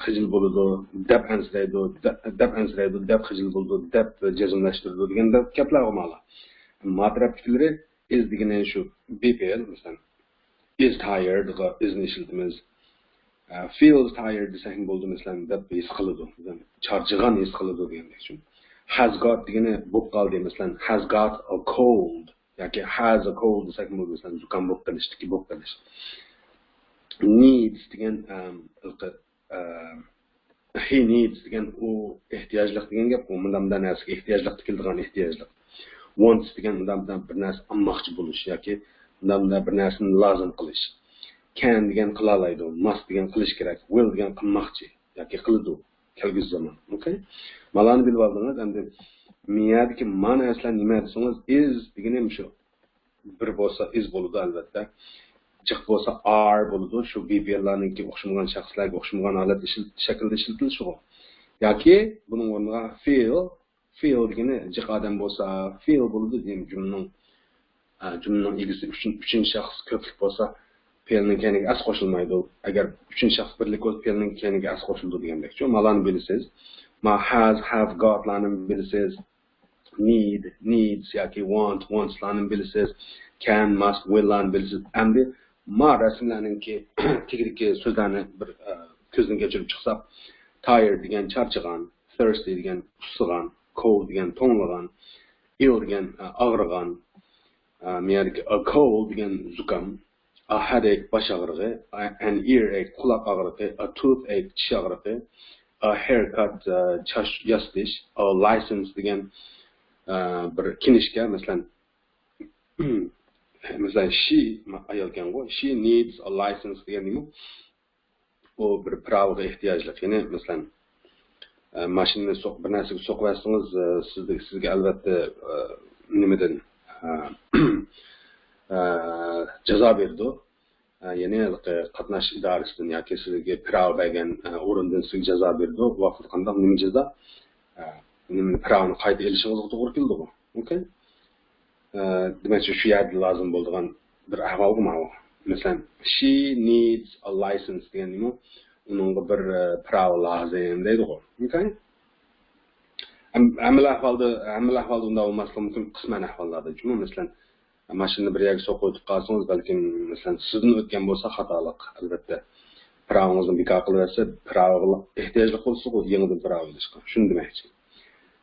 خىجىل بولىدۇ، دەپ ئەنسىرەيدۇ، دە-، دەپ ئەنسىرەيدۇ، دەپ خىجىل بولىدۇ، دەپ جەزملەشتۈرىدۇ دېگەن گەپلەرغۇ مانا. ما تەرەپتىكىلىرى is دېگىنى شۇ be پېئىل، مەسىلەن، is tired غا is نى ئىشلىتىمىز. ئە، feels tired دېسەكمۇ بولىدۇ، مەسىلەن، دەپ ھېس قىلىدۇ. چارچىغان ھېس قىلىدۇ دېگەندەك شۇ. Has got دېگىنى بولۇپ قالدى، مەسىلەن، has got a cold ياكى has a cold دېسەكمۇ بولىدۇ، مەسىلەن، زۇكام بولۇپ قېلىشتىكى بولۇپ قېلىش. Needs دېگەن، ئەم، ھېلىقى، ئەم، he needs دېگەن ئۇ ئېھتىياجلىق دېگەن گەپ، ئۇ مۇنداق مۇنداق نەرسىگە ئېھتىياجلىق، تىكىلىدىغان ئېھتىياجلىق. Wants دېگەن مۇنداق مۇنداق بىر نەرسە ئالماقچى بولۇش ياكى مۇنداق مۇنداق بىر نەرسىنى لازىم قىلىش. Can دېگەن قىلالايدۇ، must دېگەن قىلىش كېرەك، will دېگەن قىلماقچى ياكى قىلىدۇ، كەلگۈسى زامان. ئوكەي؟ مالارنى بىلىپ ئالدىڭىز. ئەمدى مىيەدىكى ما نەرسىلەر نېمە دېسىڭىز، is دېگىنى مۇشۇ. بىر بولسا is بولىدۇ، ئەلۋەتتە. جىق بولسا are بولىدۇ. شۇ be پېئىللارنىڭكى ئوخشىمىغان شەخسلەرگە ئوخشىمىغان ھالەت ئىشلىت-، شەكىلدە ئىشلىتىلىشىغۇ. ياكى بۇنىڭ ئورنىغا feel، فېئىل دېگىنى جىق ئادەم بولسا، فېئىل بولىدۇ دېگەن جۈملىنىڭ، ئە، جۈملىنىڭ ئىگىسى ئۈچىن-، ئۈچىنچى شەخس كۆپلۈك بولسا، فېئىلنىڭ كەينىگە ئەس قوشۇلمايدۇ. ئەگەر ئۈچىنچى شەخس بىرلىك بولسا، فېئىلنىڭ كەينىگە ئەس قوشۇلىدۇ دېگەندەك. شۇ مالارنى بىلىسىز. ما، ھەز، ھەۋ، گاتلارنى بىلىسىز. نىد، نىدس ياكى ۋانت، ۋانتسلارنى بىلىسىز. كەن، ماست، ۋىللارنى بىلىسىز. ئەمدى ما رەسىملەرنىڭكى تېگىدىكى سۆزلەرنى بىر، ئە، كۆزدىن كەچۈرۈپ چىقساق، تايرېد دېگەن چارچىغان، ثىرستى دېگەن ئۇسسىغان، كولد دېگەن توڭلىغان، ئىل دېگەن، ئە، ئاغرىغان، ئە، مەيەردىكى، ئە، كولد دېگەن زۇكام، ئە، ھېدئېك باش ئاغرىقى، ئە، ئەن ئىيرئېك قۇلاق ئاغرىقى، ئە، توثئېك چىش ئاغرىقى، ئە، ھېيركات، ئە، چاچ ياسىتىش، ئە، لايسېنس دېگەن، ئە، بىر كىنىشكا، مەسىلەن، مەسىلەن، شى ئايالكەنغۇ، شى نىدس ئە لايسېنس دېگەن نېمە؟ ئۇ بىر پىراۋىغا ئېھتىياجلىق. يەنى، مەسىلەن، ئە، ماشىنىنى سوق-، بىر نەرسىگە سوقۇۋەتسىڭىز، ئە، سىزدە-، سىزگە ئەلۋەتتە، ئە، نېمىدىن، ئە، ئە، جازا بېرىدۇ. ئە، يەنى ھېلىقى قاتناش ئىدارىسىدىن ياكى سىزگە پىراۋا بەرگەن، ئە، ئورۇندىن سىزگە جازا بېرىدۇ. ئۇ ۋاقىتتا قانداق، نېمە جازا؟ ئە، نېمە، پىراۋىنى قايتا ئېلىشىڭىزغا توغرا كېلىدىغۇ. ئوكەي؟ ئە، دېمەكچى، شۇ يەردە لازىم بولىدىغان بىر ئەھۋالغۇ ماۋۇ. مەسىلەن، شى نىدس ئە لايسېنس دېگەن نېمە؟ ئۇنىڭغا بىر، ئە، پىراۋا لازىم دەيدىغۇ. ئوكەي؟ ھەم-، ھەممىلا ئەھۋالدا، ھەممىلا ئەھۋالدا ئۇنداق بولماسلىقى مۇمكىن، قىسمەن ئەھۋاللاردا. جۇمۇ، مەسىلەن، ماشىنىنى بىر يەرگە سوقۇۋېتىپ قالسىڭىز، بەلكىم، مەسىلەن، سىزدىن ئۆتكەن بولسا خاتالىق، ئەلۋەتتە. پىراۋىڭىزنى بىكار قىلىۋەتسە، پىراۋىغا ئېھتىياجلىق بولسىغۇ، يېڭىدىن پىراۋا ئېلىشقا. شۇنى دېمەكچى.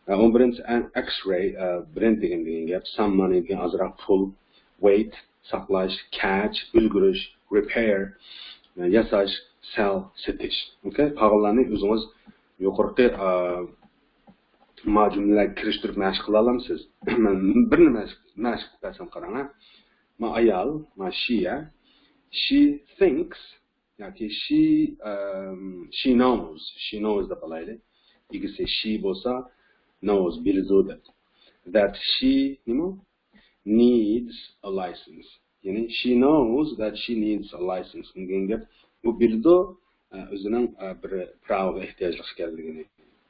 ئە، ئون بىرىنچىسى، ئەن ئەكس رەي، ئە، برېنت دېگەن، دېگەن گەپ، سام مانى دېگەن ئازراق پۇل، ۋېيت، ساقلاش، كەچ، ئۈلگۈرۈش، رىپېير، ئە، ياساش، سېل، سېتىش. ئوكەي؟ قالغانلارنى ئۆزىڭىز يۇقىرىقى، ئە، ما جۈملىلەرگە كىرىشتۈرۈپ مەشىق قىلالامسىز؟ مەن بىرنى مەشىق، مەشىق قىلىپ بەرسەم قاراڭ، ھە. ما ئايال، ما شى، ھە. شى ثىنكس ياكى شى، ئەم، شى نوز، شى نوز دەپ ئالايلى. ئىگىسى شى بولسا، نوز، بىلىدۇ دەپ. That she، نېمە؟ Needs a license. يەنى، she knows that she needs a license. دېگەن گەپ، ئۇ بىلىدۇ، ئە، ئۆزىنىڭ، ئە، بىر پىراۋىغا ئېھتىياجلىق ئىكەنلىكىنى.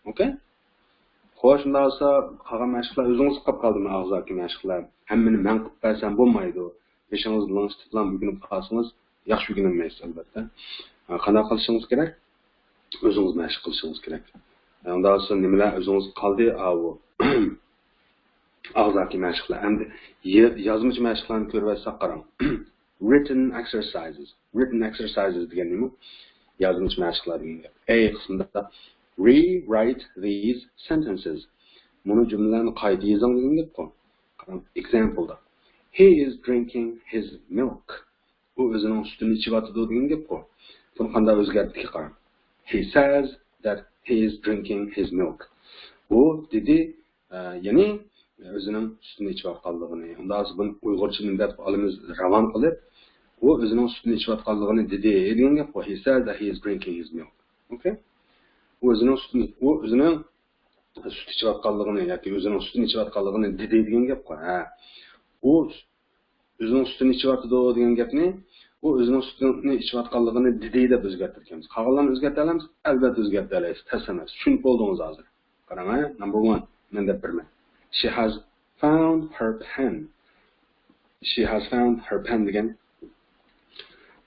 ئوكەي؟ خوش، شۇنداق بولسا، قالغان مەشىقلەر ئۆزىڭىز قىلىپ قالدىمۇ، ئاغزاكى مەشىقلەر؟ ھەممىنى مەن قىلىپ بەرسەم بولمايدۇ. بېشىڭىزنى لىڭشىتىپلا ئۆگىنىپ قالسىڭىز، ياخشى ئۆگىنەلمەيسىز، ئەلۋەتتە. ئە، قانداق قىلىشىڭىز كېرەك؟ ئۆزىڭىز مەشىق قىلىشىڭىز كېرەك. ئە، ئۇنداق بولسا نېمىلەر ئۆزىڭىزگە قالدى؟ ئاۋۇ. ئاغزاكى مەشىقلەر. ئەمدى ي-، يازمىچە مەشىقلەرنى كۆرۈۋەتسەك قاراڭ. Written exercises. Written exercises دېگەن نېمە؟ يازمىچە مەشىقلەر دېگەن گەپ. A قىسمىدا، rewrite these sentences. مۇنۇ جۈملىلەرنى قايتا يېزىڭ دېگەن گەپقۇ. قاراڭ، exampleدا. He is drinking his milk. ئۇ ئۆزىنىڭ سۈتىنى ئىچىۋاتىدۇ دېگەن گەپقۇ. بۇنى قانداق ئۆزگەرتتىكى قاراڭ. He says that he is drinking his milk. ئۇ دېدى، ئە، يەنى ئۆزىنىڭ سۈتىنى ئىچىۋاتقانلىقىنى. ئۇنداق بولسا بۇنى ئۇيغۇرچە نېمە دەپ ئالىمىز راۋان قىلىپ، ئۇ ئۆزىنىڭ سۈتىنى ئىچىۋاتقانلىقىنى دېدى دېگەن گەپقۇ. He says that he is drinking his milk. ئوكەي؟ ئۇ ئۆزىنىڭ سۈتىنى، ئۇ ئۆزىنىڭ سۈت ئىچىۋاتقانلىقىنى ياكى ئۆزىنىڭ سۈتىنى ئىچىۋاتقانلىقىنى دېدى دېگەن گەپقۇ. ھە. ئۇ ئۆزىنىڭ سۈتىنى ئىچىۋاتىدۇ دېگەن گەپنى، ئۇ ئۆزىنىڭ سۈتىنى ئىچىۋاتقانلىقىنى دېدى دەپ ئۆزگەرتىدىكەنمىز. قالغانلارنى ئۆزگەرتەلەمسىز؟ ئەلۋەتتە ئۆزگەرتەلەيسىز. تەس ئەمەس. چۈشىنىپ بولدىڭىز ھازىر. قاراڭ، ھە؟ Number one. مەن دەپ بېرىمەن. She has found her pen. She has found her pen دېگەن،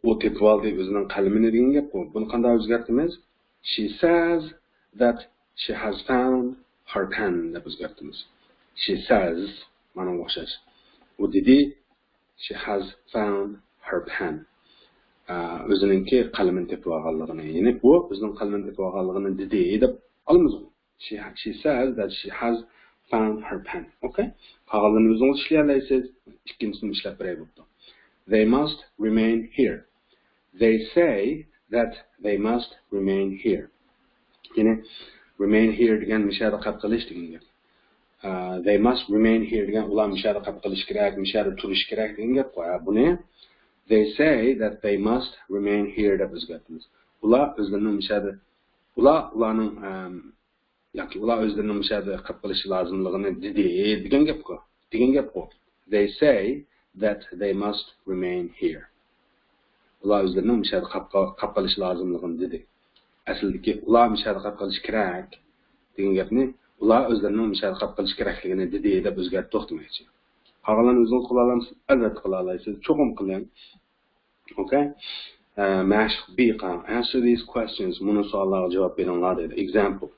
ئۇ تېپىۋالدى ئۆزىنىڭ قەلىمىنى دېگەن گەپقۇ. بۇنى قانداق ئۆزگەرتىمىز؟ She says that she has found her pen دەپ ئۆزگەرتىمىز. She says، مانا ئوخشاش. ئۇ دېدى، she has found her pen. ئە، ئۆزىنىڭكى قەلىمىنى تېپىپ ئالغانلىقىنى، يەنى ئۇ ئۆزىنىڭ قەلىمىنى تېپىپ ئالغانلىقىنى دېدى دەپ ئالىمىزغۇ. She, she says that she has found her pen. ئوكەي؟ قالغانلىرىنى ئۆزىڭىز ئىشلىيەلەيسىز. ئىككىنچىسىنى ئىشلەپ بېرەي بوپتۇ. They must remain here. They say that they must remain here. يەنى remain here دېگەن مۇشۇ يەردە قېلىپ قېلىش دېگەن گەپ. ئە، they must remain here دېگەن ئۇلار مۇشۇ يەردە قېلىپ قېلىشى كېرەك، مۇشۇ يەردە تۇرۇشى كېرەك دېگەن گەپ قوي. ھە، بۇنى they say that they must remain here دەپ ئۆزگەرتىمىز. ئۇلار ئۆزلىرىنىڭ مۇشۇ يەردە، ئۇلار، ئۇلارنىڭ، ئەم، ياكى ئۇلار ئۆزلىرىنىڭ مۇشۇ يەردە قېلىپ قېلىشى لازىملىقىنى دېدى دېگەن گەپقۇ. دېگەن گەپقۇ. They say that they must remain here. ئۇلار ئۆزلىرىنىڭ مۇشۇ يەردە قاپ-، قاپ-، قېلىشى لازىملىقىنى دېدى. ئەسلىدىكى ئۇلار مۇشۇ يەردە قېلىپ قېلىشى كېرەك دېگەن گەپنى ئۇلار ئۆزلىرىنىڭ مۇشۇنداق قىلىش كېرەكلىكىنى دېدى دەپ ئۆزگەرتىپ توختىمايچى. قالغانلارنى ئۆزىڭىز قىلالامسىز؟ ئەلۋەتتە قىلالايسىز. چوقۇم قىلىڭ. ئوكەي. مەشىق بى قىلىڭ. Answer these questions. مۇنۇ سوئاللارغا جاۋاب بېرىڭلار دەيدۇ. Example.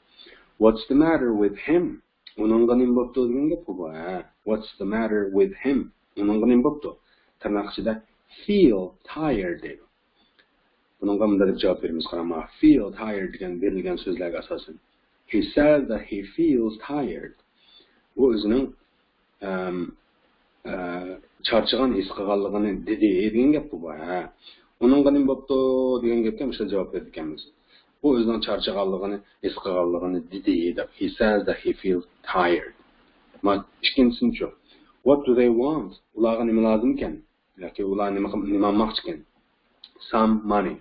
What's the matter with him? ئۇنىڭغا نېمە بوپتۇ دېگەن گەپ بۇ. ھە. What's the matter with him? ئۇنىڭغا نېمە بوپتۇ؟ تىرناق ئىچىدە feel tired دەيدۇ. بۇنىڭغا مۇنداق دەپ جاۋاب بېرىمىز، قاراڭلار. Feel tired دېگەن بېرىلگەن سۆزلەرگە ئاساسەن. He says that he feels tired. ئۇ ئۆزىنىڭ ئەم، ئە، چارچىغان ھېس قىلغانلىقىنى دېدى دېگەن گەپقۇ بۇ. ھە. ئۇنىڭغا نېمە بوپتۇ دېگەن گەپكە مۇشۇنداق جاۋاب بېرىدىكەنمىز. ئۇ ئۆزىنىڭ چارچىغانلىقىنى ھېس قىلغانلىقىنى دېدى دەپ. He says that he feels tired. ما ئىككىنچىسىنىچۇ؟ What do they want? ئۇلارغا نېمە لازىمكەن؟ ياكى ئۇلار نېمە قىل-، نېمە ئالماقچىكەن؟ Some money.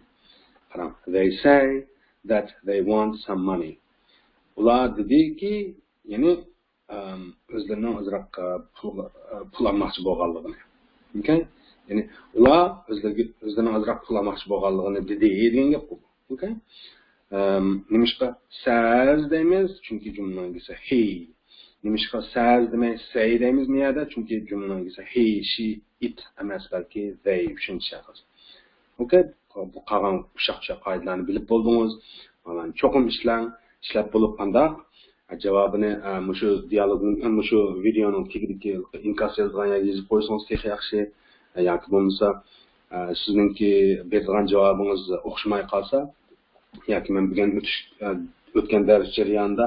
قاراڭ. They say that they want some money. ئۇلار دېدىكى، يەنى، ئەم، ئۆزلىرىنىڭ ئازراق، ئە، پۇل، ئە، پۇل ئالماقچى بولغانلىقىنى. ئوكەي؟ يەنى ئۇلار ئۆزلىرىگە، ئۆزلىرىنىڭ ئازراق پۇل ئالماقچى بولغانلىقىنى دېدى دېگەن گەپ بۇ. ئوكەي؟ ئەم، نېمىشقا says دەيمىز؟ چۈنكى جۈملىنىڭ ئىگىسى he. نېمىشقا says دېمەي say دەيمىز بۇ يەردە؟ چۈنكى جۈملىنىڭ ئىگىسى he، she، it ئەمەس، بەلكى they، ئۈچىنچى شەخس. ئوكەي، بۇ قالغان ئۇششاق-چۈششەك قائىدىلەرنى بىلىپ بولدىڭىز. مانا چوقۇم ئىشلەڭ، ئىشلەپ بولۇپ قانداق؟ جاۋابىنى، ئە، مۇشۇ دىيالوگنىڭ، ئە، مۇشۇ ۋىدېئونىڭ تېگىدىكى ئىنكاس يازىدىغان يەرگە يېزىپ قويسىڭىز تېخى ياخشى. ئە، ياكى بولمىسا، ئە، سىزنىڭكى بېرىدىغان جاۋابىڭىز ئوخشىماي قالسا، ياكى مەن بۈگۈن ئۆتۈش، ئە، ئۆتكەن دەرس جەريانىدا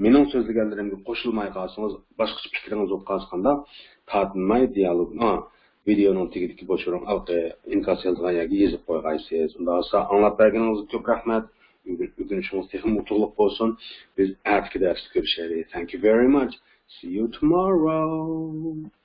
مېنىڭ سۆزلىگەنلىرىمگە قوشۇلماي قالسىڭىز، باشقىچە پىكرىڭىز بولۇپ قالسا قانداق؟ تارتىنماي دىيالوگ، ئا، ۋىدېئونىڭ تېگىدىكى بوش ئورۇن ئالقى ئىنكاس يازغان يەرگە يېزىپ قويغايسىز. ئۇنداق بولسا ئاڭلاپ بەرگىنىڭىزگە كۆپ رەھمەت. ئۆگىنىشىڭىز تېخىمۇ ئۇتۇقلۇق بولسۇن. بىز ئەتىكى دەرستە كۆرۈشەيلى. Thank you very much. See you tomorrow.